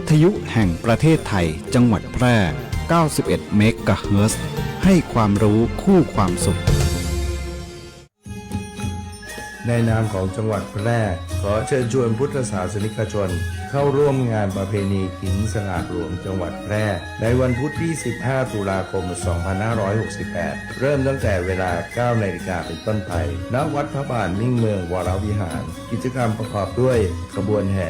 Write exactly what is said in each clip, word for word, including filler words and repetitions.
ทยุแห่งประเทศไทย จังหวัดแพร่ เก้าสิบเอ็ด เมกะเฮิรตซ์ ให้ความรู้คู่ความสุข ในนามของจังหวัดแพร่ ขอเชิญชวนพุทธศาสนิกชน เข้าร่วมงานประเพณีกินสลากหลวงจังหวัดแพร่ ในวันพุธที่ สิบห้า ตุลาคม สองพันห้าร้อยหกสิบแปด เริ่มตั้งแต่เวลา เก้า นาฬิกาเป็นต้นไป ณ วัดพระบาทมิ่งเมืองวรวิหาร กิจกรรมประกอบด้วยขบวนแห่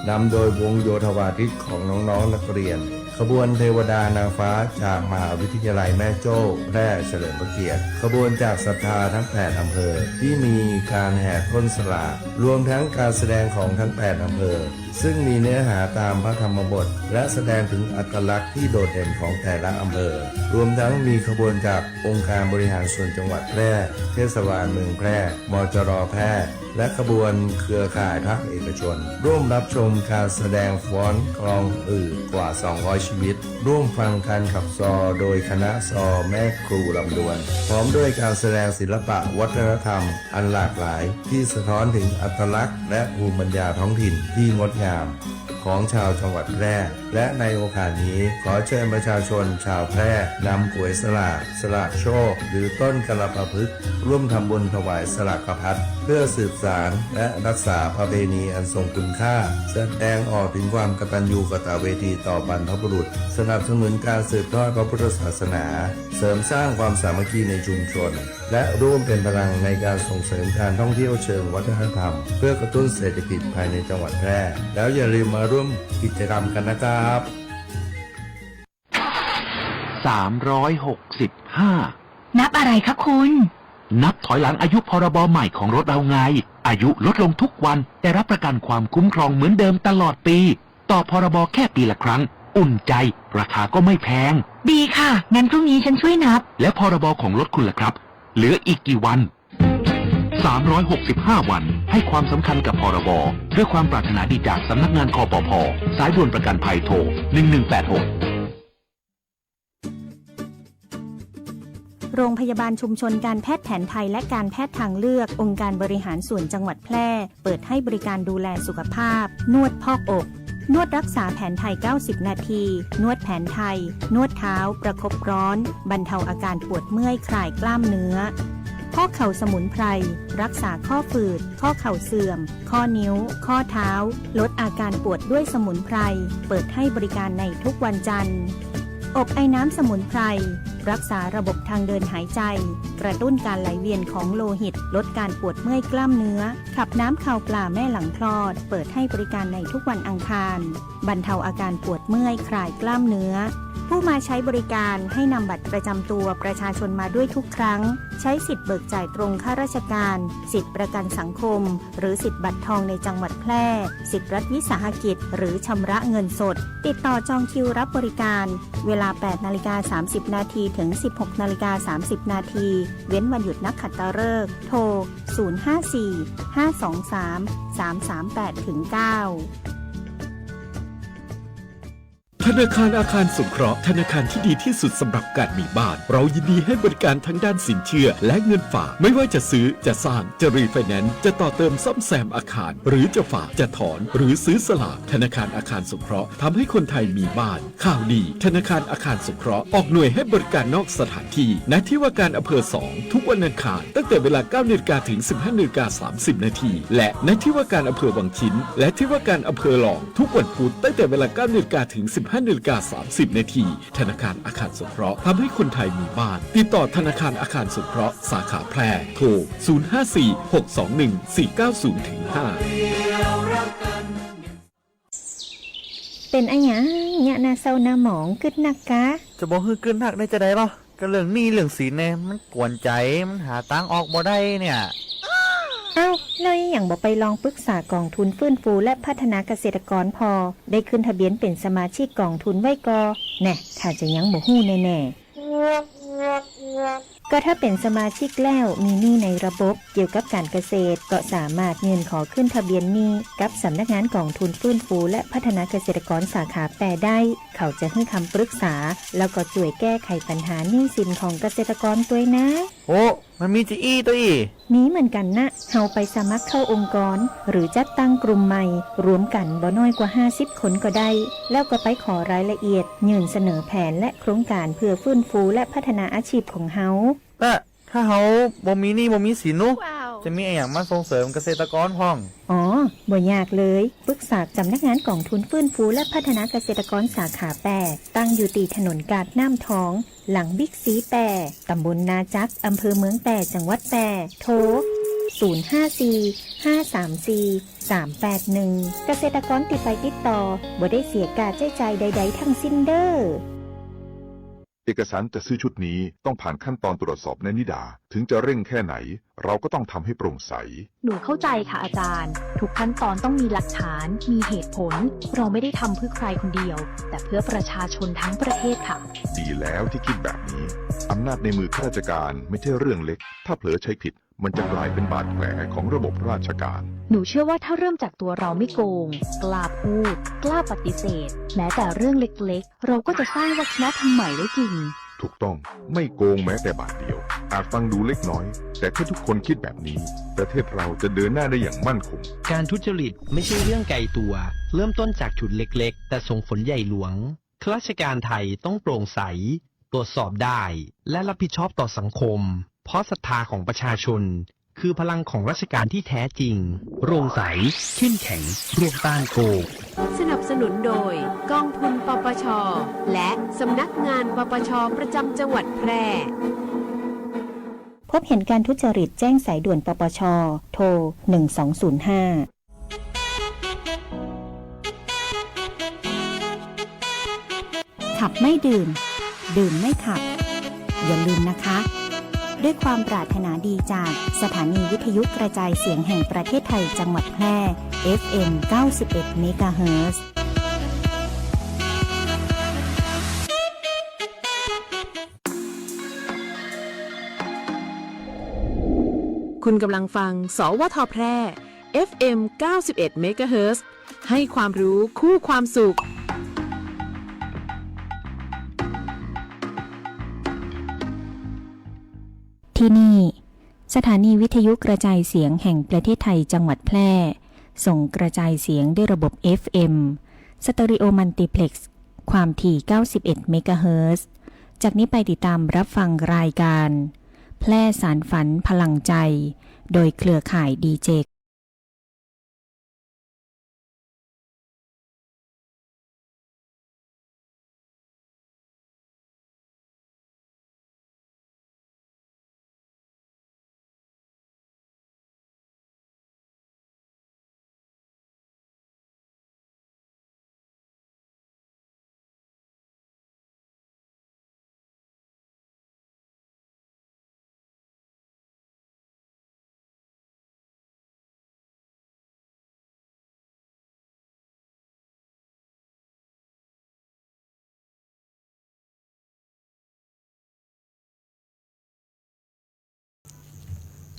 นำโดยวงโยธวาทิตของน้องๆ นักเรียน ขบวนเทวดานางฟ้าจากมหาวิทยาลัยแม่โจ้แพร่เฉลิมพระเกียรติ ขบวนจากศรัทธาทั้งแปดอำเภอ ที่มีการแห่ต้นสลาก รวมทั้งการแสดงของทั้งแปดอำเภอ ซึ่งมีเนื้อหาตามพระธรรมบท และแสดงถึงอัตลักษณ์ที่โดดเด่นของแต่ละอำเภอ รวมทั้งมีขบวนจากองค์การบริหารส่วนจังหวัดแพร่ เทศบาลเมืองแพร่ มจร แพร่ และขบวนเครือข่ายภาคเอกชน ร่วมรับชมการแสดงฟ้อนกลองอื่นกว่า สองร้อย ชีวิต ร่วมฟังการขับซอโดยคณะซอแม่ครูลำดวน พร้อมด้วยการแสดงศิลปะวัฒนธรรมอันหลากหลายที่สะท้อนถึงอัตลักษณ์และภูมิปัญญาท้องถิ่นที่งดงามของชาวจังหวัดแพร่ และในโอกาสนี้ขอเชิญประชาชนชาวแพร่นำก๋วยสลาก สลากโชค หรือต้นกาลปะพฤกษ์ ร่วมทำบุญถวายสลากพัด เพื่อสืบสานและรักษาประเพณีอันทรงคุณค่า แสดงออกถึงความกตัญญูกตเวทีต่อบรรพบุรุษ สนับสนุนการสืบทอดพระพุทธศาสนา เสริมสร้างความสามัคคีในชุมชน และร่วมเป็นพลังในการส่งเสริมการท่องเที่ยวเชิงวัฒนธรรม เพื่อกระตุ้นเศรษฐกิจภายในจังหวัดแพร่ แล้วอย่าลืมมาร่วมกิจกรรมกันนะครับ สามร้อยหกสิบห้า นับอะไรคะคุณ นับถอยหลังอายุ พรบ ใหม่ของรถเราไง อายุลดลงทุกวัน แต่รับประกันความคุ้มครองเหมือนเดิมตลอดปี ต่อ พรบ แค่ปีละครั้ง อุ่นใจ ราคาก็ไม่แพง ดีค่ะ งั้นพรุ่งนี้ฉันช่วยนับ และ พรบ ของรถคุณล่ะครับ เหลืออีกกี่วัน สามร้อยหกสิบห้า วัน ให้ความสำคัญกับ พรบ ด้วยความปรารถนาดีจากสำนักงาน คปภ. สายด่วนประกันภัย โทร หนึ่งหนึ่งแปดหก โรงพยาบาลชุมชนการแพทย์แผนไทยและการแพทย์ทางเลือก องค์การบริหารส่วนจังหวัดแพร่ เปิดให้บริการดูแลสุขภาพ นวดพอกอก นวดรักษาแผนไทย เก้าสิบ นาที นวดแผนไทย นวดเท้า ประคบร้อน บรรเทาอาการปวดเมื่อย คลายกล้ามเนื้อ พอกเข่าสมุนไพร รักษาข้อฝืด ข้อเข่าเสื่อม ข้อนิ้ว ข้อเท้า ลดอาการปวดด้วยสมุนไพร เปิดให้บริการในทุกวันจันทร์ อบไอน้ำสมุนไพร รักษาระบบทางเดินหายใจ กระตุ้นการไหลเวียนของโลหิต ลดการปวดเมื่อยกล้ามเนื้อ ขับน้ำคาวปลาแม่หลังคลอด เปิดให้บริการในทุกวันอังคาร บรรเทาอาการปวดเมื่อย คลายกล้ามเนื้อ ผู้มาใช้บริการให้นำบัตรประจำตัวประชาชนมาด้วยทุกครั้ง ใช้สิทธิ์เบิกจ่ายตรงข้าราชการ สิทธิ์ประกันสังคม หรือสิทธิ์บัตรทองในจังหวัดแพร่ สิทธิ์รัฐวิสาหกิจ หรือชำระเงินสด ติดต่อจองคิวรับบริการ เวลา แปดนาฬิกาสามสิบนาที ถึง สิบหกนาฬิกาสามสิบนาที เว้นวันหยุดนักขัตฤกษ์ โทร ศูนย์ห้าสี่ ห้าสองสาม สามสามแปด ถึง เก้า ธนาคารอาคารสงเคราะห์ ธนาคารที่ดีที่สุดสำหรับการมีบ้าน เรายินดีให้บริการทั้งด้านสินเชื่อและเงินฝาก ไม่ว่าจะซื้อ จะสร้าง จะรีไฟแนนซ์ จะต่อเติมซ่อมแซมอาคาร หรือจะฝาก จะถอน หรือซื้อสลาก ธนาคารอาคารสงเคราะห์ทำให้คนไทยมีบ้าน ข่าวดี ธนาคารอาคารสงเคราะห์ออกหน่วยให้บริการนอกสถานที่ ณ ที่ว่าการอำเภอสอง ทุกวันอังคาร ตั้งแต่เวลา เก้านาฬิกา ถึง สิบห้านาฬิกาสามสิบนาที และ ณ ที่ว่าการอำเภอวังชิ้น และที่ว่าการอำเภอลอง ทุกวันพุธ ตั้งแต่เวลา เก้านาฬิกา ถึง สิบห้านาฬิกาสามสิบนาที ธนาคารอาคารสงเคราะห์ทำให้คนไทยมีบ้าน ติดต่อธนาคารอาคารสงเคราะห์สาขาแพร่ โทร ศูนย์ห้าสี่ หกสองหนึ่ง สี่เก้าศูนย์ ถึง ห้า เป๋นอะหยังเยียะหน้าเศร้าหน้าหมอง กึ๊ดนักกา จะบ่หื้อกึ๊ดนักได้จาใดลอ ก็เรื่องหนี้เรื่องสินแน่ มันกวนใจ๋ มันหาตางออกบ่ได้เนี่ย อ้าว แล้วหยังบ่ไปลองปรึกษากองทุนฟื้นฟูและพัฒนาเกษตรกรผ่อ ได้ขึ้นทะเบียนเป๋นสมาชิกกองทุนไว้ก่อ แน่ ถ้าจะยังบ่ฮู้แน่ๆ ก็ถ้าเป๋นสมาชิกแล้วมีหนี้ในระบบเกี่ยวกับการเกษตร ก็สามารถยื่นขอขึ้นทะเบียนหนี้กับสำนักงานกองทุนฟื้นฟูและพัฒนาเกษตรกรสาขาแพร่ได้ เขาจะหื้อคำปรึกษา แล้วก็จ้วยแก้ไขปัญหาหนี้สินของเกษตรกรตวยนะ โอ้ มันมีจาอี้ตั๊วอี้ มีเหมือนกั๋นนะ เฮาไปสมัครเข้าองค์กร หรือจัดตั้งกลุ่มใหม่ รวมกั๋นบ่น้อยกว่าห้าสิบคนก็ได้ แล้วก็ไปขอรายละเอียด ยื่นเสนอแผนและโครงก๋านเพื่อฟื้นฟูและพัฒนาอาชีพของเฮา แต่ถ้าเฮาบ่มีหนี้บ่มีสินนู้น จะมีอะหยังมาส่งเสริมเกษตรกรพ่อง อ๋อ บ่ยากเลย ปรึกษาสำนักงานกองทุนฟื้นฟูและพัฒนาเกษตรกรสาขาแปด ตั้งอยู่ตี้ถนนกาดน้ำทอง หลังบิ๊กซีแปด ตำบลนาจัก อำเภอเมืองแปด จังหวัดแปด โทร ศูนย์ห้าสี่ ห้าสามสี่ สามแปดหนึ่ง เกษตรกรตี้ไปติดต่อ บ่ได้เสียค่าใจ๊จ่ายใดๆ ทั้งสิ้นเด้อ เอกสารจัดซื้อชุดนี้ต้องผ่านขั้นตอนตรวจสอบแนะนิดา ถึงจะเร่งแค่ไหน เราก็ต้องทำให้โปร่งใส หนูเข้าใจค่ะอาจารย์ ทุกขั้นตอนต้องมีหลักฐาน มีเหตุผล เราไม่ได้ทำเพื่อใครคนเดียว แต่เพื่อประชาชนทั้งประเทศค่ะ ดีแล้วที่คิดแบบนี้ อำนาจในมือข้าราชการไม่ใช่เรื่องเล็ก ถ้าเผลอใช้ผิด มันจะกลายเป็นบาดแผลของระบบราชการ หนูเชื่อว่าถ้าเริ่มจากตัวเราไม่โกง กล้าพูด กล้าปฏิเสธ แม้แต่เรื่องเล็กๆ เราก็จะสร้างวัฒนธรรมใหม่ได้จริง ถูกต้อง ไม่โกงแม้แต่บาทเดียว อาจฟังดูเล็กน้อย แต่ถ้าทุกคนคิดแบบนี้ ประเทศเราจะเดินหน้าได้อย่างมั่นคง การทุจริตไม่ใช่เรื่องไกลตัว เริ่มต้นจากจุดเล็กๆ แต่ส่งผลใหญ่หลวง ข้าราชการไทยต้องโปร่งใส ตรวจสอบได้ และรับผิดชอบต่อสังคม เพราะศรัทธาของประชาชน คือพลังของราชการที่แท้จริง โปร่งใส เข้มแข็ง ร่วมต้านโกง สนับสนุนโดย กองทุน ปปช และสำนักงาน ปปช ประจำจังหวัดแพร่ พบเห็นการทุจริตแจ้งสายด่วน ปปช โทร หนึ่งสองศูนย์ห้า ขับไม่ดื่ม ดื่มไม่ขับ อย่าลืมนะคะ ด้วยความปรารถนาดีจากสถานีวิทยุกระจายเสียงแห่งประเทศไทยจังหวัดแพร่ เอฟเอ็ม เก้าสิบเอ็ด เมกะเฮิรตซ์ คุณกำลังฟัง สวท แพร่ เอฟเอ็ม เก้าสิบเอ็ด เมกะเฮิรตซ์ ให้ความรู้คู่ความสุข ที่นี่ สถานีวิทยุกระจายเสียงแห่งประเทศไทยจังหวัดแพร่ ส่งกระจายเสียงด้วยระบบ เอฟเอ็ม สเตอริโอมัลติเพล็กซ์ ความถี่ เก้าสิบเอ็ด เมกะเฮิรตซ์ จากนี้ไปติดตามรับฟังรายการ แพร่สานฝันพลังใจ โดยเครือข่ายดีเจ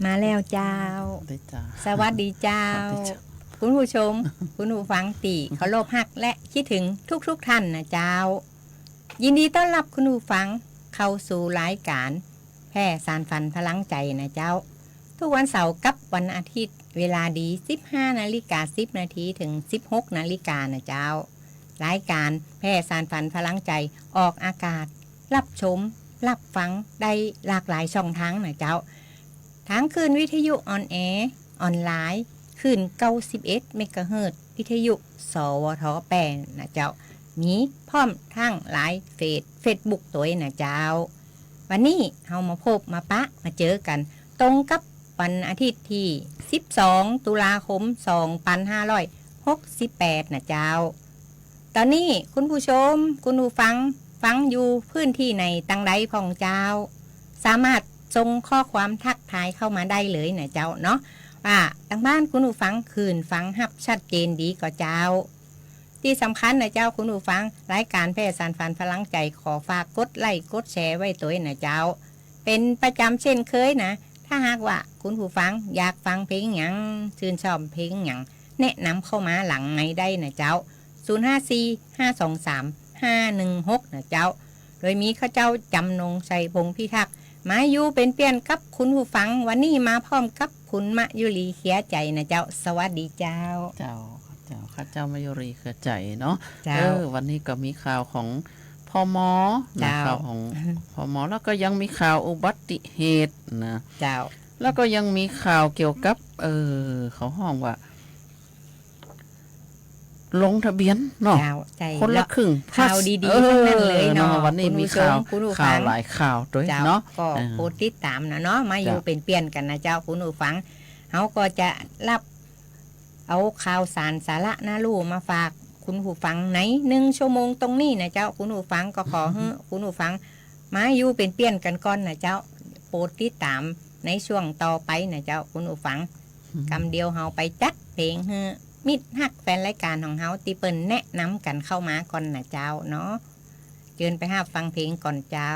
มาแล้วเจ้า ได้จ้า สวัสดีเจ้า สวัสดีเจ้า คุณผู้ชม คุณผู้ฟังตี้เคารพฮักและคิดถึงทุกๆ ท่านนะเจ้า ยินดีต้อนรับคุณผู้ฟังเข้าสู่รายการ แพร่สานฝันพลังใจนะเจ้า ทุกวันเสาร์กับวันอาทิตย์ เวลาดี สิบห้านาฬิกาสิบนาที ถึง สิบหกนาฬิกานะเจ้า รายการแพร่สานฝันพลังใจออกอากาศ รับชม รับฟังได้หลากหลายช่องทางนะเจ้า ทางคลื่นวิทยุออนแอร์ ออนไลน์ คลื่น เก้าสิบเอ็ด เมกะเฮิรตซ์ วิทยุ สวท แพร่นะเจ้า มีพร้อมทางไลน์ เฟซ เฟซบุ๊กตวยนะเจ้า วันนี้เฮามาพบมาปะมาเจอกั๋น ตรงกับวันอาทิตย์ตี้ สิบสอง ตุลาคม สองพันห้าร้อยหกสิบแปด นะเจ้า ต๋อนนี้คุณผู้ชม คุณผู้ฟัง ฟังอยู่พื้นตี้ไหนตังใดพ่องเจ้า สามารถส่งข้อความทักทายเข้ามาได้เลยนะเจ้าเนาะ ว่าตังบ้านคุณผู้ฟังคลื่นฟังฮับชัดเจนดีก่อเจ้า ตี้สำคัญนะเจ้าคุณผู้ฟัง รายการแพร่สานฝันพลังใจขอฝากกดไลก์กดแชร์ไว้ตวยนะเจ้า เป๋นประจ๋ำเช่นเคยนะ ถ้าหากว่าคุณผู้ฟังอยากฟังเพลงหยัง ชื่นชอบเพลงหยัง แนะนำเข้ามาหลังไมค์ได้นะเจ้า ศูนย์ห้าสี่ ห้าสองสาม ห้าหนึ่งหก นะเจ้า โดยมีข้าเจ้าจ๋ำนง ชัยพงษ์พิทักษ์ มาอยู่เป๋นเปี้ยนกับคุณผู้ฟัง วันนี้มาพร้อมกับคุณมะยุรีเครือใจ๋นะเจ้า สวัสดีเจ้า เจ้า เจ้า ข้าเจ้ามะยุรีเครือใจ๋เนาะ เจ้า เออ วันนี้ก็มีข่าวของ พม. นะ เจ้า ข่าวของ พม. แล้วก็ยังมีข่าวอุบัติเหตุนะ เจ้า แล้วก็ยังมีข่าวเกี่ยวกับ เออ เขาฮ้องว่า ลงทะเบียนเนาะ เจ้า ใจ้ คนละครึ่ง ข่าวดีๆ เออ ทั้งนั้นเลยเนาะ เนาะ วันนี้มีข่าว คุณผู้ชม คุณผู้ฟัง ข่าวหลายข่าวตวย เจ้า เนาะ ก็ เออ โปรดติดต๋ามนะเนาะ มาอยู่ เจ้า เป๋นเปี้ยนกั๋นนะเจ้า คุณผู้ฟัง เฮาก็จะรับ เอาข่าวสารสาระน่าฮู้มาฝากคุณผู้ฟังในหนึ่งชั่วโมงตรงนี้นะเจ้า คุณผู้ฟัง ก็ขอหื้อคุณผู้ฟังมาอยู่เป๋นเปี้ยนกั๋นก่อนนะเจ้า โปรดติดต๋ามในช่วงต่อไปนะเจ้า คุณผู้ฟัง กำเดียวเฮาไปจัดเพลงหื้อมิตรฮักแฟนรายก๋านของเฮาตี้เปิ้นแนะนำกั๋นเข้ามาก่อนนะเจ้าเนาะ เจิญไปฮับฟังเพลงก่อนเจ้า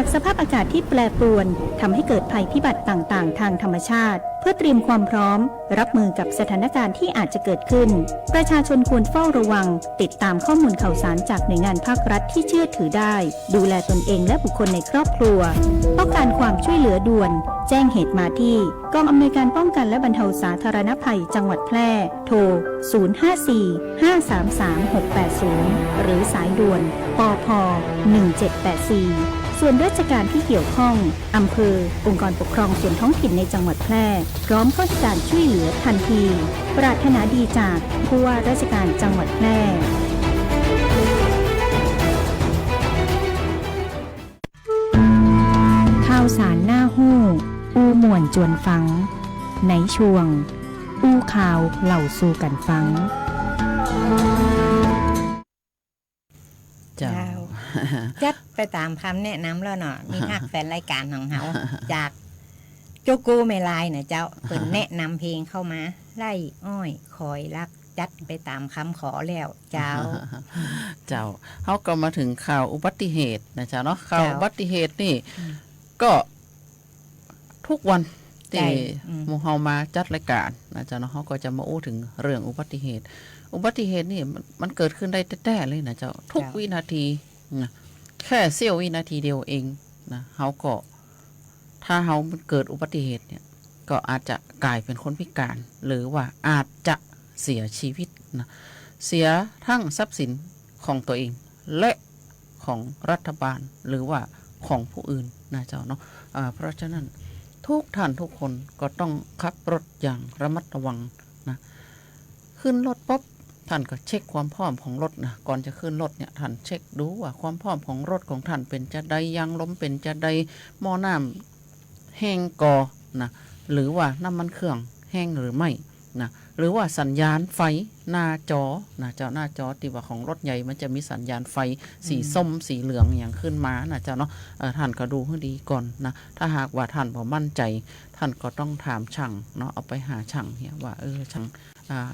จากสภาพอากาศที่แปรปรวน ทำให้เกิดภัยพิบัติต่างๆ ทางธรรมชาติ เพื่อเตรียมความพร้อม รับมือกับสถานการณ์ที่อาจจะเกิดขึ้น ประชาชนควรเฝ้าระวัง ติดตามข้อมูลข่าวสารจากหน่วยงานภาครัฐที่เชื่อถือได้ ดูแลตนเองและบุคคลในครอบครัว ต้องการความช่วยเหลือด่วน แจ้งเหตุมาที่กองอำนวยการป้องกันและบรรเทาสาธารณภัยจังหวัดแพร่ โทร ศูนย์ห้าสี่ ห้าสามสาม หกแปดศูนย์ หรือสายด่วน ปภ หนึ่งเจ็ดแปดสี่ ส่วนราชการที่เกี่ยวข้อง อำเภอ องค์กรปกครองส่วนท้องถิ่นในจังหวัดแพร่ พร้อมเข้าให้การช่วยเหลือทันที ปรารถนาดีจากผู้ว่าราชการจังหวัดแพร่ ข่าวสารหน้าฮู้ อู้ม่วนจวนฟัง ในช่วง อู้ข่าวเล่าสู่กั๋นฟัง เจ้า เจ้า จัดไปต๋ามกำแนะนำแล้วเนาะ มีฮักแฟนรายก๋านของเฮา จากโจโก้แม่ลายน่ะเจ้า เปิ้นแนะนำเพลงเข้ามา ไร่อ้อยคอยรัก จัดไปต๋ามกำขอแล้วเจ้า เจ้า เฮาก็มาเถิงข่าวอุบัติเหตุนะเจ้าเนาะ ข่าว เจ้า อุบัติเหตุนี่ อืม ก็ ทุกวัน ใจ้ ตี้ อืม หมู่เฮามาจัดรายก๋านนะเจ้าเนาะ เฮาก็จะมาอู้เถิงเรื่องอุบัติเหตุ อุบัติเหตุนี่มัน มันเกิดขึ้นได้แต๊ๆ เลยนะเจ้า ทุก เจ้า วินาทีนะ แค่เสี้ยววินาทีเดียวเองนะ เฮาก็ ถ้าเฮามันเกิดอุบัติเหตุเนี่ย ก็อาจจะก๋ายเป๋นคนพิก๋าน หรือว่าอาจจะเสียชีวิตนะ เสียทั้งทรัพย์สินของตั๋วเอง และของรัฐบาล หรือว่าของผู้อื่นนะเจ้าเนาะ อ่า เพราะฉะนั้นทุกท่านทุกคนก็ต้องขับรถอย่างระมัดระวังนะ ขึ้นรถปุ๊บ ท่านก็เช็คความพร้อมของรถนะ ก่อนจะขึ้นรถเนี่ย ท่านเช็คดูว่าความพร้อมของรถของท่านเป๋นจาใด ยางลมเป๋นจาใด หม้อน้ำแห้งก่อนะ หรือว่าน้ำมันเครื่องแห้งหรือไม่นะ หรือว่าสัญญาณไฟหน้าจอนะเจ้า หน้าจอตี้ว่าของรถใหญ่มันจะมีสัญญาณไฟสี อืม ส้มสีเหลืองอะหยังขึ้นมานะเจ้าเนาะ เอ่อ ท่านก็ดูหื้อดีก่อนนะ ถ้าหากว่าท่านบ่มั่นใจ๋ ท่านก็ต้องถามช่างเนาะ เอาไปหาช่างเนี่ยว่า เออ ช่าง อ่า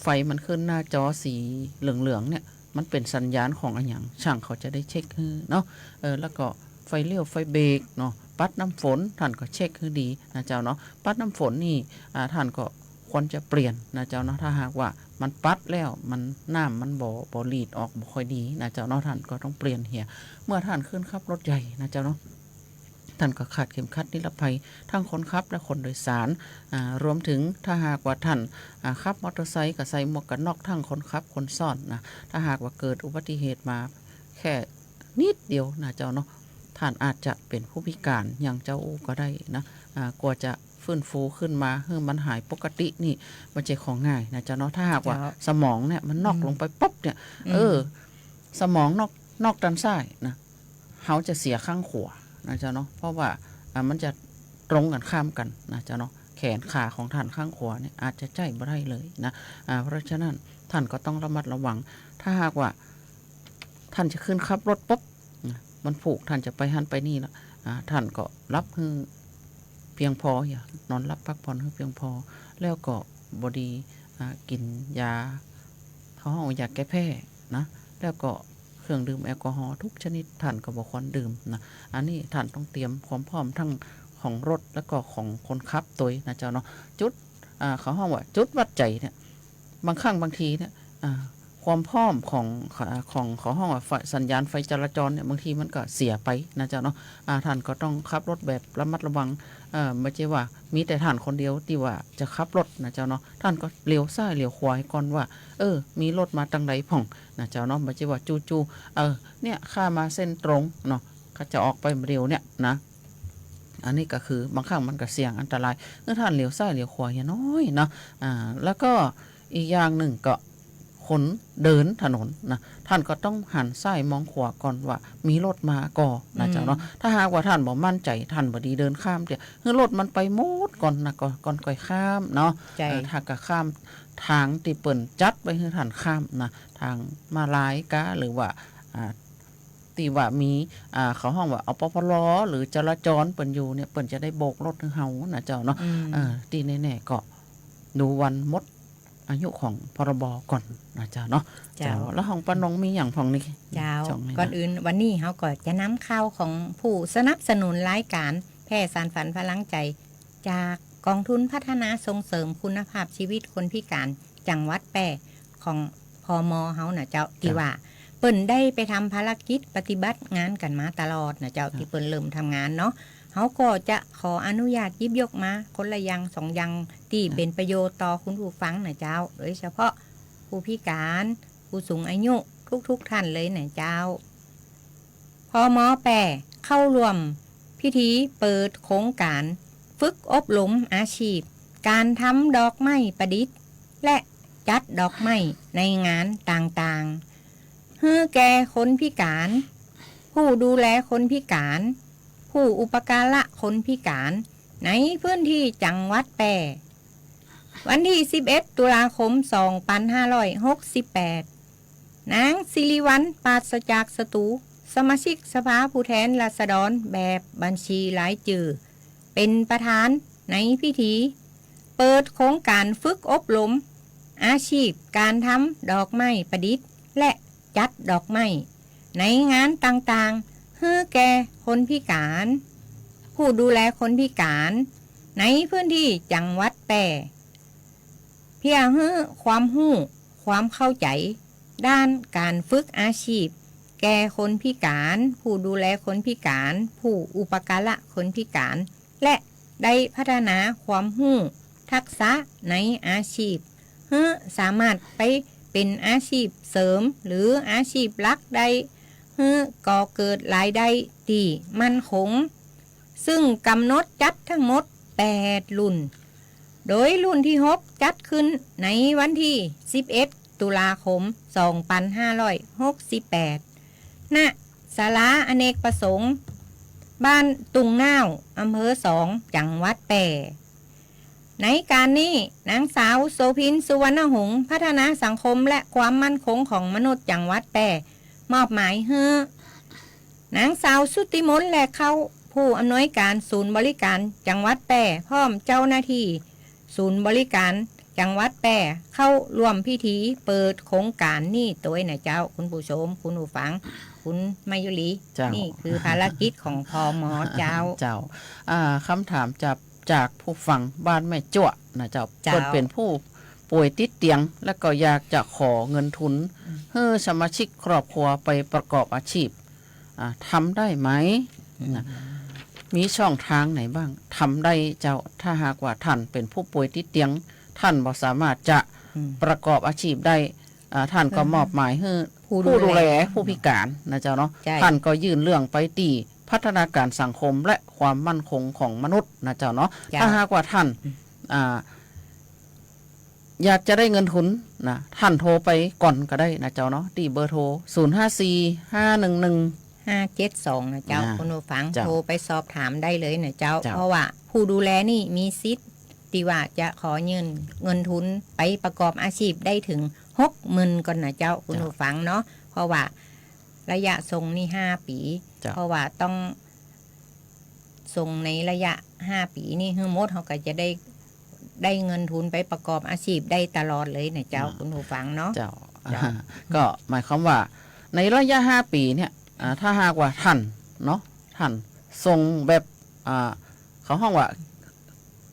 ไฟมันขึ้นหน้าจอสีเหลืองๆ เนี่ย มันเป๋นสัญญาณของอะหยัง ช่างเขาจะได้เช็คหื้อเนาะ เออ แล้วก็ไฟเลี้ยวไฟเบรกเนาะ ปัดน้ำฝน ท่านก็เช็คหื้อดีนะเจ้าเนาะ ปัดน้ำฝนนี่ อ่า ท่านก็ควรจะเปลี่ยนนะเจ้าเนาะ ถ้าหากว่ามันปัดแล้ว มัน น้ำมันบ่ บ่หลีดออกบ่ค่อยดีนะเจ้าเนาะ ท่านก็ต้องเปลี่ยนเหีย เมื่อท่านขึ้นขับรถใหญ่นะเจ้าเนาะ ท่านก็คาดเข็มขัดนิรภัย ทั้งคนขับและคนโดยสาร อ่า รวมถึงถ้าหากว่าท่าน อ่า ขับมอเตอร์ไซค์ก็ใส่หมวกกั๊กน็อกทั้งคนขับคนซ้อนนะ ถ้าหากว่าเกิดอุบัติเหตุมาแค่นิดเดียวนะเจ้าเนาะ ท่านอาจจะเป๋นผู้พิก๋านอย่างเจ้าอู้ก็ได้นะ อ่า กว่าจะฟื้นฟูขึ้นมาหื้อมันหายปกตินี่ บ่ใจ้ของ่ายนะเจ้าเนาะ ถ้าหากว่า เจ้า สมองเนี่ยมันน็อก อืม ลงไปปุ๊บเนี่ย อืม เออ สมองน็อก น็อกด้านซ้ายนะ เฮาจะเสียข้างขวานะเจ้าเนาะ เพราะว่า อ่า มันจะตรงกั๋นข้ามกั๋นนะเจ้าเนาะ แขนขาของท่านข้างขวาเนี่ยอาจจะใจ๊บ่ได้เลยนะ อ่า เพราะฉะนั้นท่านก็ต้องระมัดระวัง ถ้าหากว่าท่านจะขึ้นขับรถปุ๊บนะ มันผูก ท่านจะไปหั้นไปนี่ละ อ่า ท่านก็หลับหื้อเพียงพอ อย่านอนหลับพักผ่อนหื้อเพียงพอ แล้วก็บ่ดี อ่า กิ๋นยา เขาฮ้องว่ายาแก้แพ้นะ แล้วก็เครื่องดื่มแอลกอฮอล์ทุกชนิดท่านก็บ่ควรดื่มนะ อันนี้ท่านต้องเตรียมความพร้อมทั้งของรถแล้วก็ของคนขับตวยนะเจ้าเนาะ จุด อ่า เขาฮ้องว่าจุดวัดใจ๋เนี่ย บางครั้งบางทีเนี่ย อ่า ความพร้อมของ อ่า ของ เขาฮ้องว่าไฟ สัญญาณไฟจราจรเนี่ย บางทีมันก็เสียไปนะเจ้าเนาะ อ่า ท่านก็ต้องขับรถแบบระมัดระวัง เอ่อ บ่ใจ้ว่ามีแต่ท่านคนเดียวตี้ว่าจะขับรถนะเจ้าเนาะ ท่านก็เหลียวซ้ายเหลียวขวาก่อนว่า เออ มีรถมาตางใดพ่องนะเจ้าเนาะ บ่ใจ้ว่าจู่ๆ เออ เนี่ย ข้ามาเส้นตรงเนาะ ข้าจะออกไปเร็วเนี่ยนะ อันนี้ก็คือบางครั้งมันก็เสี่ยงอันตราย เออ ท่านเหลียวซ้ายเหลียวขวาอย่าน้อยเนาะ อ่า แล้วก็อีกอย่างนึ่งก็ คนเดินถนนนะ ท่านก็ต้องหันซ้ายมองขวาก่อนว่ามีรถมาก่อนะเจ้าเนาะ อืม ถ้าหากว่าท่านบ่มั่นใจ๋ ท่านบ่ดีเดินข้ามเตีย หื้อรถมันไปหมดก่อนนะ ก่อน ก่อนก่อยข้ามเนาะ ใจ้ เอ่อ ถ้าก็ข้ามตางตี้เปิ้นจัดไว้หื้อท่านข้ามนะ ตางม้าลายก้า หรือว่า อ่า ตี้ว่ามี อ่า เขาฮ้องว่า อปพล หรือจราจรเปิ้นอยู่เนี่ย เปิ้นจะได้โบกรถหื้อเฮานะเจ้าเนาะ อืม เออ ตี้แน่ๆ ก็ดูวันหมด อายุของ พรบ ก่อนนะเจ้าเนาะ เจ้า เจ้า แล้วของป้านงมีอย่างพ่องนี่ เจ้า ช่องนี้นะ ก่อนอื่นวันนี้เฮาก็จะนำข่าวของผู้สนับสนุนรายการแพร่สานฝันพลังใจ จากกองทุนพัฒนาส่งเสริมคุณภาพชีวิตคนพิการจังหวัดแป้ของ พม เฮานะเจ้า เจ้า ตี้ว่าเปิ้นได้ไปทำภารกิจปฏิบัติงานกั๋นมาตลอดนะเจ้า เจ้า ตี้เปิ้นเริ่มทำงานเนาะ เฮาก็จะขออนุญาตหยิบยกมาคนละอย่างสองอย่าง ตี้ เจ้า เป๋นประโยชน์ต่อคุณผู้ฟังนะเจ้า โดยเฉพาะผู้พิการ ผู้สูงอายุทุกๆ ท่านเลยนะเจ้า พม แป้เข้าร่วมพิธีเปิดโครงก๋านฝึกอบรมอาชีพ ก๋านทำดอกไม้ประดิษฐ์ และจัดดอกไม้ในงานต่างๆ หื้อแก่คนพิการ ผู้ดูแลคนพิการ ผู้อุปการะคนพิการ ในพื้นที่จังหวัดแป้ วันตี้ สิบเอ็ด ตุลาคม สองปันห้าร้อยหกสิบแปด นางสิริวัลย์ ปราศจากศัตรู สมาชิกสภาผู้แทนราษฎรแบบบัญชีรายจื้อ เป๋นประธานในพิธี เปิดโครงก๋านฝึกอบรมอาชีพก๋านทำดอกไม้ประดิษฐ์ และจัดดอกไม้ในงานต่างๆ หื้อแก่คนพิการ ผู้ดูแลคนพิการ ในพื้นที่จังหวัดแป้ เพื่อหื้อความฮู้ ความเข้าใจ๋ ด้านก๋านฝึกอาชีพ แก่คนพิการ ผู้ดูแลคนพิการ ผู้อุปการะคนพิการ และได้พัฒนาความฮู้ ทักษะในอาชีพ หื้อสามารถไปเป๋นอาชีพเสริม หรืออาชีพหลักได้ หื้อก่อเกิดรายได้ตี้มั่นคง ซึ่งก๋ำหนดจัดทั้งหมด แปด รุ่น โดยรุ่นตี้ หก จัดขึ้นในวันตี้ สิบเอ็ด ตุลาคม สองปันห้าร้อยหกสิบแปด ณ ศาลาอเนกประสงค์ บ้านตุ่งน้าว อำเภอสอง จังหวัดแป้ ในก๋านนี้ นางสาว โสภิน สุวรรณหงษ์ พัฒนาสังคมและความมั่นคงของมนุษย์จังหวัดแป้ มอบหมายหื้อ นางสาว ชุติมนต์ แลเข้า ผู้อำนวยก๋านศูนย์บริก๋านจังหวัดแป้ พร้อมเจ้าหน้าตี้ศูนย์บริก๋านจังหวัดแป้ เข้าร่วมพิธีเปิดโครงก๋านนี้ตวยนะเจ้า คุณผู้ชม คุณผู้ฟัง คุณมายุรี เจ้า นี่คือภารกิจของ พม เจ้า เจ้า อ่า กำถามจาก จากผู้ฟังบ้านแม่จั่วนะเจ้า เจ้า เปิ้นเป๋นผู้ป่วยติดเตียง และก็อยากจะขอเงินทุน อืม หื้อสมาชิกครอบครัวไปประกอบอาชีพ อ่า ทำได้ไหม อืม นะ มีช่องทางไหนบ้าง ทำได้เจ้า ถ้าหากว่าท่านเป๋นผู้ป่วยติดเตียง ท่านบ่สามารถจะ อืม ประกอบอาชีพได้ อ่า ท่านก็ อืม มอบหมายหื้อ ผู้ดูแล ผู้ดูแลผู้พิการนะเจ้าเนาะ ใช่ ท่านก็ยื่นเรื่องไปตี้พัฒนาการสังคมและความมั่นคงของมนุษย์นะเจ้าเนาะ เจ้า ถ้าหากว่าท่าน อืม อ่า อยากจะได้เงินทุนนะ ท่านโทรไปก่อนก็ได้นะเจ้าเนาะ ตี้เบอร์โทร ศูนย์ห้าสี่ ห้าหนึ่งหนึ่ง ห้าเจ็ดสอง นะเจ้า อ่า คุณผู้ฟัง เจ้า โทรไปสอบถามได้เลยนะเจ้า เจ้า เพราะว่าผู้ดูแลนี่มีสิทธิ์ตี้ว่าจะขอยื่นเงินทุนไปประกอบอาชีพได้เถิง หกหมื่น ก่อนนะเจ้า คุณ เจ้า ผู้ฟังเนาะ เพราะว่าระยะส่งนี่ ห้า ปี๋ เจ้า เพราะว่าต้องส่งในระยะ ห้า ปี๋นี่หื้อหมด เฮาก็จะได้ ได้เงินทุนไปประกอบอาชีพได้ตลอดเลยนะเจ้า อืม คุณผู้ฟังเนาะ เจ้า เจ้า อ่า ก็หมายความว่าในระยะ ห้า ปี๋เนี่ย อ่า ถ้าหากว่าท่านเนาะ ท่านส่งแบบ อ่า เขาฮ้องว่า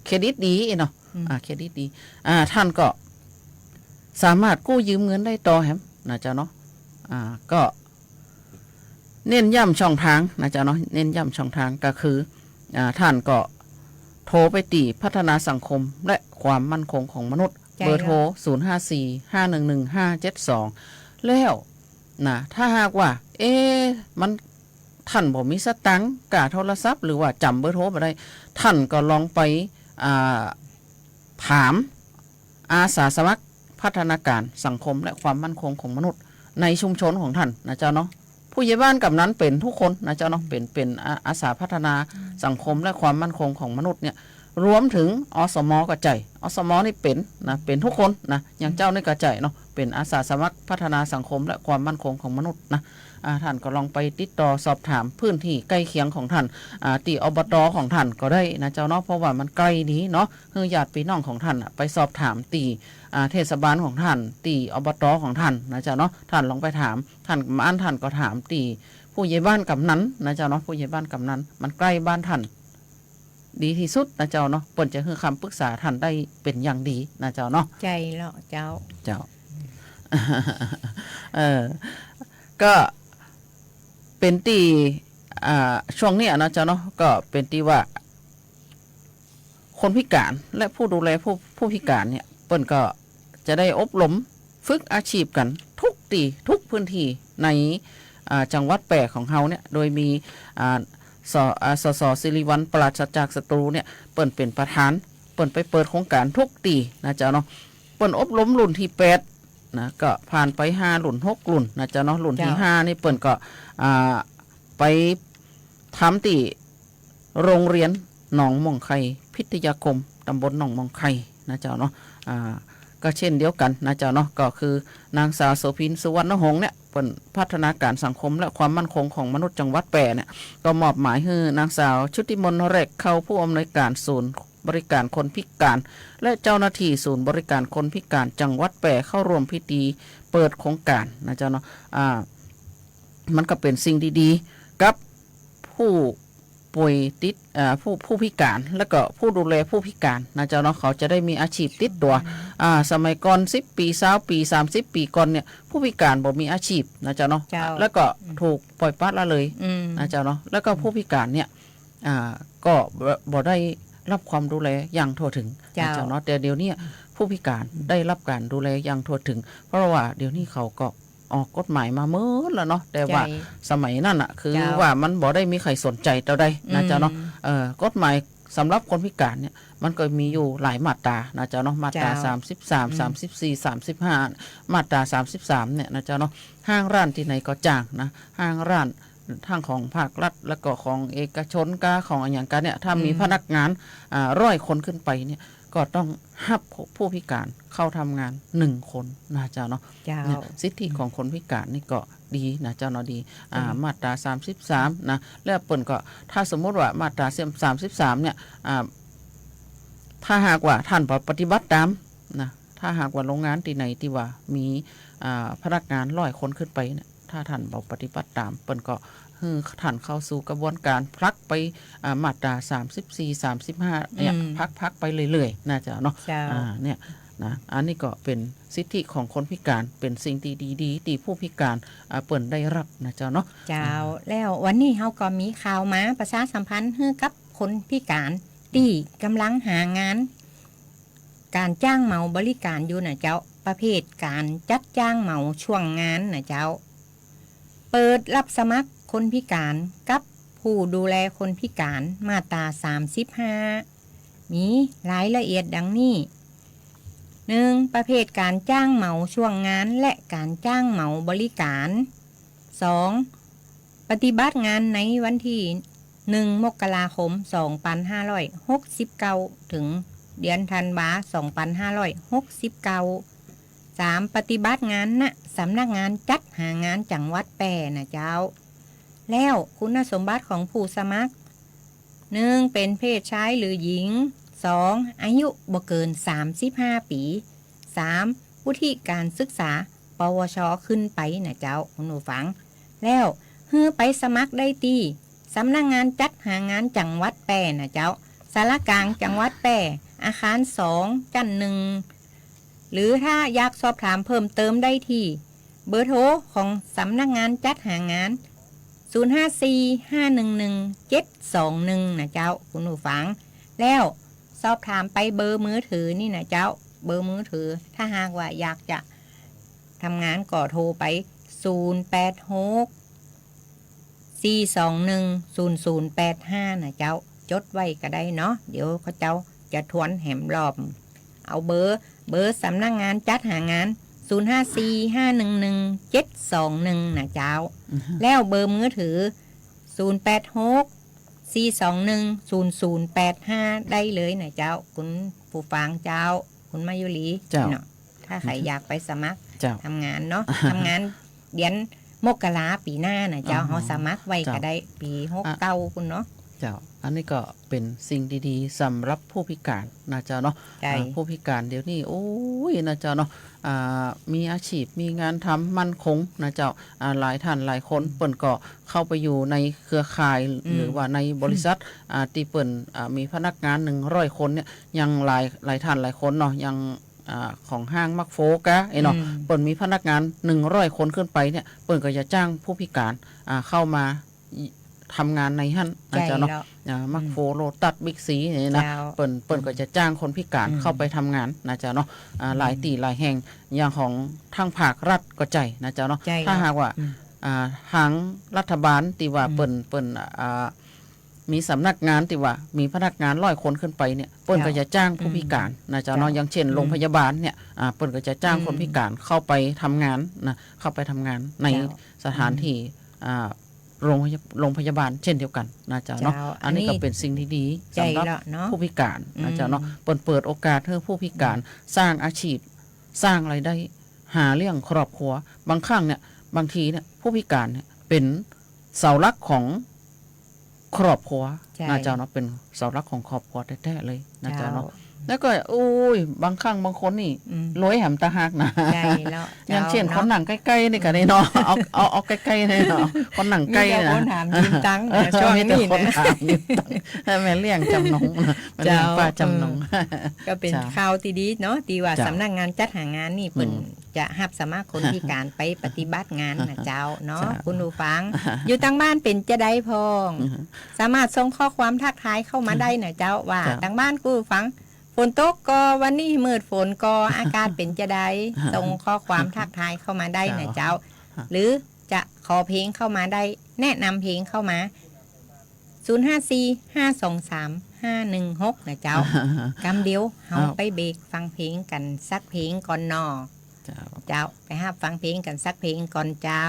เครดิตดีเนาะ อืม อ่า เครดิตดี อ่า ท่านก็สามารถกู้ยืมเงินได้ต่อแหมนะเจ้าเนาะ อ่า ก็เน้นย้ำช่องทางนะเจ้าเนาะ เน้นย้ำช่องทางก็คือ อ่า ท่านก็โทรไปตี้พัฒนาสังคมและความมั่นคงของมนุษย์ ใช่ เบอร์โทร ค่ะ ศูนย์ห้าสี่ ห้าหนึ่งหนึ่ง ห้าเจ็ดสอง แล้วนะ ถ้าหากว่า เอ๊ะ มัน ท่านบ่มีสตางค์ก้าโทรศัพท์ หรือว่าจ๋ำเบอร์โทรบ่ได้ ท่านก็ลองไป อ่า ถามอาสาสมัครพัฒนาการสังคมและความมั่นคงของมนุษย์ในชุมชนของท่านนะเจ้าเนาะ ผู้ใหญ่บ้านกำนันเป๋นทุกคนนะเจ้าเนาะ เป๋น เป๋นอา อาสาพัฒนา อืม สังคมและความมั่นคงของมนุษย์เนี่ย รวมเถิง อสม ก็ใจ้ อสม นี่เป๋นนะ เป๋นกู้คนนะ อย่างเจ้านี่ก็ใจ้เนาะ เป๋นอาสาสมัครพัฒนาสังคมและความมั่นคงของมนุษย์นะ อ่า ต้านก็ลองไปติดต่อสอบถามพื้นตี้ใก้เคียงของต้าน อ่า ตี้ อบต ของต้านก็ได้นะเจ้าเนาะ เพราะว่ามันใก้ดีเนาะ หื้อญาติปี้น้องของต้านน่ะไปสอบถามตี้ อ่า เทศบาลของต้าน ตี้ อบต ของต้านนะเจ้าเนาะ ต้านลองไปถาม ต้าน อันต้านก็ถามตี้ผู้ใหญ่บ้านกำนันนะเจ้าเนาะ ผู้ใหญ่บ้านกำนัน มันใก้บ้านต้าน ดีตี้สุดนะเจ้าเนาะ เปิ้นจะหื้อคำปรึกษาต้านได้เป๋นอย่างดีนะเจ้าเนาะ ใจ้แล้วเจ้า เจ้า เออ ก็เป๋นตี้ อ่า ช่วงเนี้ยนะเจ้าเนาะ ก็เป๋นตี้ว่า คนพิก๋านและผู้ดูแลผู้ ผู้พิก๋านเนี่ย เปิ้นก็จะได้อบรมฝึกอาชีพกั๋นกู้ตี้กู้พื้นตี้ใน อ่า จังหวัดแป้ของเฮาเนี่ย โดยมี อ่า ส อ่า สส ศิริวัลย์ ปราศจากศัตรูเนี่ย เปิ้นเป๋นประธาน เปิ้นไปเปิดโครงก๋านกู้ตี้นะเจ้าเนาะ เปิ้นอบรมรุ่นตี้แปดนะ ก็ผ่านไปห้ารุ่น หกรุ่นนะเจ้าเนาะ รุ่นตี้ เจ้า ห้านี่เปิ้นก็ อ่า ไปทำตี้โรงเรียนหนองม่วงไข่พิทยาคม ตำบลหนองม่วงไข่นะเจ้าเนาะ อ่า ก็เช่นเดียวกั๋นนะเจ้าเนาะ ก็คือนางสาวโสภิน สุวรรณหงษ์เนี่ย เปิ้นพัฒนาการสังคมและความมั่นคงของมนุษย์จังหวัดแป้เนี่ย ก็มอบหมายหื้อนางสาวชุติมนต์ แรกเข้า ผู้อำนวยการศูนย์บริการคนพิก๋าน และเจ้าหน้าตี้ศูนย์บริการคนพิก๋านจังหวัดแป้เข้าร่วมพิธีเปิดโครงก๋านนะเจ้าเนาะ อ่า มันก็เป๋นสิ่งดีๆ กับผู้ป่วยติด อ่า ผู้ ผู้พิก๋าน แล้วก็ผู้ดูแลผู้พิก๋านนะเจ้าเนาะ เขาจะได้มีอาชีพติดตั๋ว อ่า สมัยก่อนสิบปี๋ ซาวปี๋ สามสิบปี๋ก่อนเนี่ย ผู้พิก๋านบ่มีอาชีพนะเจ้าเนาะ เจ้า แล้วก็ อืม ถูกปล่อยปละละเลย อืม นะเจ้าเนาะ แล้วก็ อืม ผู้พิก๋านเนี่ย อ่า ก็บ่ บ่ได้รับความดูแลอย่างทั่วถึง เจ้า นะเจ้าเนาะ แต่เดี๋ยวเนี้ย อืม ผู้พิก๋านได้รับการดูแลอย่างทั่วถึง เพราะว่าเดี๋ยวนี้เขาก็ออกกฎหมายมาเมิดแล้วเนาะ แต่ว่า ใจ้ สมัยนั้นน่ะ คือ เจ้า ว่ามันบ่ได้มีใผสนใจ๋เต้าใดนะเจ้าเนาะ อืม เอ่อ กฎหมายสำหรับคนพิก๋านเนี่ย มันก็มีอยู่หลายมาตรานะเจ้าเนาะ มาตรา เจ้า สามสิบสาม อืม สามสิบสี่ สามสิบห้า มาตรา สามสิบสาม เนี่ยนะเจ้าเนาะ ห้างร้านตี้ไหนก็จ้างนะ ห้างร้านทั้งของภาครัฐ แล้วก็ของเอกชนกา ของอะหยังกาเนี่ย ถ้ามี อืม พนักงาน อ่า ร้อยคนขึ้นไปเนี่ย ก็ต้องฮับผู้ ผู้พิก๋านเข้าทำงานหนึ่งคนนะเจ้าเนาะ เจ้า เนี่ย สิทธิของคนพิก๋านนี่ก็ดีนะเจ้าเนาะ ดี อ่า เจ้า มาตรา สามสิบสาม นะ แล้วเปิ้นก็ ถ้าสมมุติว่ามาตรา สามสิบสาม เนี่ย อ่า ถ้าหากว่าต้านบ่ปฏิบัติต๋ามนะ ถ้าหากว่าโรงงานตี้ไหนตี้ว่ามี อ่า พนักงานร้อยคนขึ้นไปเนี่ย ถ้าต้านบ่ปฏิบัติต๋าม เปิ้นก็หื้อต้านเข้าสู่กระบวนการผลักไป อ่า มาตรา สามสิบสี่ สามสิบห้า เนี่ย อืม ผลัก ผลักไปเรื่อยๆ นะเจ้าเนาะ เจ้า อ่า เนี่ย นะ อันนี้ก็เป๋นสิทธิของคนพิก๋าน เป๋นสิ่งตี้ดีๆ ตี้ผู้พิก๋าน อ่า เปิ้นได้รับนะเจ้าเนาะ เจ้า อ่า แล้ววันนี้เฮาก็มีข่าวมาประชาสัมพันธ์หื้อกับคนพิก๋านตี้ก่ำลังหางาน ก๋านจ้างเหมาบริก๋านอยู่นะเจ้า ประเภทก๋านจัดจ้างเหมาช่วงงานนะเจ้า เปิดรับสมัครคนพิก๋านกับผู้ดูแลคนพิก๋าน มาตรา สามสิบห้า มีรายละเอียดดังนี้ หนึ่ง ประเภทก๋านจ้างเหมาช่วงงานและก๋านจ้างเหมาบริก๋าน สอง ปฏิบัติงานในวันตี้ หนึ่ง มกราคม สองปันห้าร้อยหกสิบเก้า เถิงเดือนธันวา สองปันห้าร้อยหกสิบเก้า สาม ปฏิบัติงาน ณ สำนักงานจัดหางานจังหวัดแป้นะเจ้า แล้วคุณสมบัติของผู้สมัคร หนึ่ง เป๋นเพศชายหรือหญิง สอง อายุบ่เกิน สามสิบห้าปี๋ สาม วุฒิการศึกษา ปวช ขึ้นไปนะเจ้า คุณผู้ฟัง แล้วหื้อไปสมัครได้ตี้สำนักงานจัดหางานจังหวัดแป้นะเจ้า ศาลากลางจังหวัดแป้ อาคารสอง จั๊นหนึ่ง หรือถ้าอยากสอบถามเพิ่มเติมได้ตี้เบอร์โทรของสำนักงานจัดหางาน ศูนย์ห้าสี่ ห้าหนึ่งหนึ่ง เจ็ดสองหนึ่ง นะเจ้า คุณผู้ฟัง แล้วสอบถามไปเบอร์มือถือนี่นะเจ้า เบอร์มือถือ ถ้าหากว่าอยากจะทำงานก็โทรไป ศูนย์แปดหก สี่สองหนึ่ง ศูนย์ศูนย์แปดห้า นะเจ้า จดไว้ก็ได้เนาะ เดี๋ยวเขาเจ้าจะทวนแหมรอบ เอาเบอร์ เบอร์สำนักงานจัดหางาน ศูนย์ห้าสี่ ห้าหนึ่งหนึ่ง เจ็ดสองหนึ่ง นะเจ้า อือฮึ แล้วเบอร์มือถือ ศูนย์แปดหก สี่สองหนึ่ง ศูนย์ศูนย์แปดห้า ได้เลยนะเจ้า คุณผู้ฟังเจ้า คุณมายุรี เจ้า เนาะ ถ้าใคร อือฮึ อยากไปสมัคร เจ้า ทำงานเนาะ ทำงานเดือนมกราปี๋หน้านะเจ้า อ๋อ เฮาสมัครไว้ เจ้า ก็ได้ปี๋ อ่ะ หกเก้า ปู้นเนาะ เจ้า อันนี้ก็เป๋นสิ่งดีๆ สำหรับผู้พิการนะเจ้าเนาะ ใช่ อ่า ผู้พิการเดี๋ยวนี้ โอ้ย นะเจ้าเนาะ อ่า มีอาชีพ มีงานทำมั่นคงนะเจ้า อ่า หลายท่านหลายคน อืม เปิ้นก็เข้าไปอยู่ในเครือข่าย อืม หรือว่าในบริษัท อืม อ่า ตี้เปิ้น อ่า มีพนักงาน หนึ่งร้อย คนเนี่ย อย่างหลาย หลายท่านหลายคนเนาะ อย่าง อ่า ของห้างมัคโฟกะ เอ้ยเนาะ อืม เปิ้นมีพนักงาน หนึ่งร้อย คนขึ้นไปเนี่ย เปิ้นก็จะจ้างผู้พิการ อ่า เข้ามา ทำงานในหั้นนะเจ้าเนาะ ใช่แล้ว อ่า มัคโฟ อืม โลตัส บิ๊กซี นี่นะ เจ้า เปิ้น เปิ้นก็จะจ้างคนพิการ อืม เข้าไปทำงานนะเจ้าเนาะ อ่า อืม หลายตี้หลายแห่ง อย่างของตางภาครัฐก็ใจ้นะเจ้าเนาะ ใจ้ ถ้าหากว่า อืม อ่า ตางรัฐบาลตี้ว่า อืม เปิ้น เปิ้น อ่า มีสำนักงานตี้ว่ามีพนักงานร้อยคนขึ้นไปเนี่ย เปิ้นก็จะจ้างผู้พิการนะเจ้าเนาะ เจ้า อย่างเช่น อืม โรงพยาบาลเนี่ย อ่า เปิ้นก็จะจ้างคนพิการ อืม เข้าไปทำงานนะ เข้าไปทำงานใน เจ้า สถานที่ อืม อ่า โรงพยา- โรงพยาบาลเช่นเดียวกั๋นนะเจ้าเนาะ เจ้า อันนี้ก็ อันนี้ เป๋นสิ่งดีๆ ใจ้ สำหรับ แล้วเนาะ ผู้พิการนะเจ้าเนาะ อืม เปิ้นเปิดโอกาสหื้อผู้พิการ อืม สร้างอาชีพ สร้างรายได้ หาเลี้ยงครอบครัว บางครั้งเนี่ย บางทีเนี่ย ผู้พิการเนี่ย เป๋นเสาหลักของครอบครัว ใจ้ นะเจ้าเนาะ เป๋นเสาหลักของครอบครัวแต๊ๆ เลยนะเจ้าเนาะ เจ้า แล้วก็ โอ้ย บางครั้งบางคนนี่ อืม รวยแหมต่างหากนะ ใจ้แล้ว อย่างเช่น เจ้า คนนั่งใก้ๆ นี่ก็ได้เนาะ เอา เอา เอาใก้ๆ นี่เนาะ คนนั่งใก้นะ มีแต่คนถามยืมตังค์นะ เออ ช่วงนี้นะ มีแต่คนถามยืมตังค์ แม่เลี้ยงจำนงนะ แม่เลี้ยง เจ้า ป้าจำนง เออ ก็เป๋น เจ้า ข่าวตี้ดีเนาะ ตี้ว่า เจ้า สำนักงานจัดหางานนี่ อืม เปิ้นจะฮับสมัครคนพิการไปปฏิบัติงานนะเจ้าเนาะ เจ้า คุณผู้ฟัง อยู่ตางบ้านเป๋นจาใดพ่อง อือฮึ สามารถส่งข้อความทักทายเข้ามาได้นะเจ้า ว่า เจ้า ตางบ้านคุณผู้ฟัง ฝนตกก่อ วันนี้มืดฝนก่อ อากาศเป๋นจาใด ส่งข้อความทักทายเข้ามาได้นะเจ้า เจ้า หรือจะขอเพลงเข้ามาได้ แนะนำเพลงเข้ามา ศูนย์ห้าสี่ ห้าสองสาม ห้าหนึ่งหก นะเจ้า กำเดียว เฮา ครับ ไปเบรกฟังเพลงกั๋นสักเพลงก่อนเนาะ เจ้า เจ้า ไปฮับฟังเพลงกั๋นสักเพลงก่อนเจ้า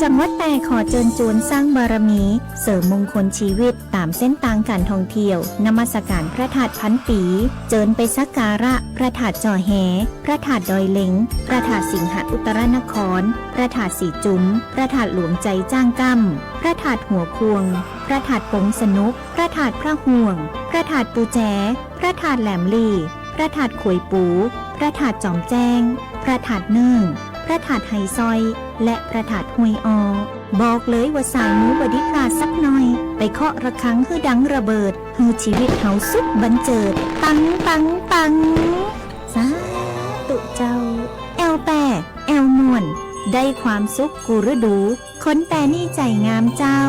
จังหวัดแป้ขอเจิญจวนสร้างบารมี เสริมมงคลชีวิตต๋ามเส้นตางก๋านท่องเที่ยว นมัสก๋านพระธาตุพันปี๋ เจิญไปสักการะพระธาตุจ่อแฮ พระธาตุดอยเล็ง พระธาตุสิงหอุตตรนคร พระธาตุสีจุม พระธาตุหลวงไจจ้างก้ำ พระธาตุหัวควง พระธาตุปงสนุก พระธาตุพระห่วง พระธาตุปูแจ พระธาตุแหลมหลี พระธาตุขวยปู พระธาตุจอมแจ้ง พระธาตุเนิ่ง พระธาตุไฮซ้อย และพระธาตุห้วยอ้อ บอกเลยว่าสายมูบ่ดีพลาดสักหน่อย ไปเคาะระฆังหื้อดังระเบิด หื้อชีวิตเฮาสุขบันเจิด ปัง ปัง ปัง สาธุเจ้า แอ่วแป้ แอ่วม่วน ได้ความสุขกู้ฤดู คนแป้นี่ใจ๋งามเจ้า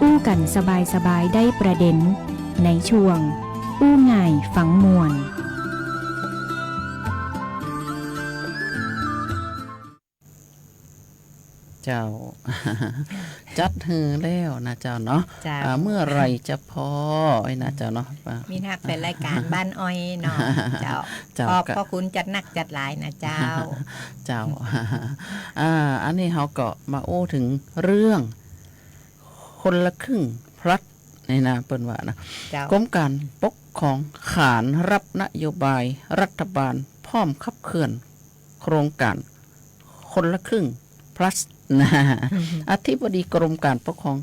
อู้กั๋นสบายๆ ได้ประเด็น ในช่วง อู้ง่ายฟังม่วน เจ้า จัดหื้อแล้วนะเจ้าเนาะ เจ้า อ่า เมื่อไหร่จะพอ ไอ้นะเจ้าเนาะ อ่า มีนักแฟนรายก๋านบ้านอ้อยเนาะ เจ้า เจ้า ขอบพระคุณจัดหนักจัดหลายนะเจ้า เจ้า อ่า อันนี้เฮาก็มาอู้เถิงเรื่อง คนละครึ่งพลัสนี่นะ เปิ้นว่านะ เจ้า กรมก๋านปกครองขานรับนโยบายรัฐบาลพร้อมขับเคลื่อนโครงก๋านคนละครึ่งพลัสนะ อธิบดีกรมก๋านปกครอง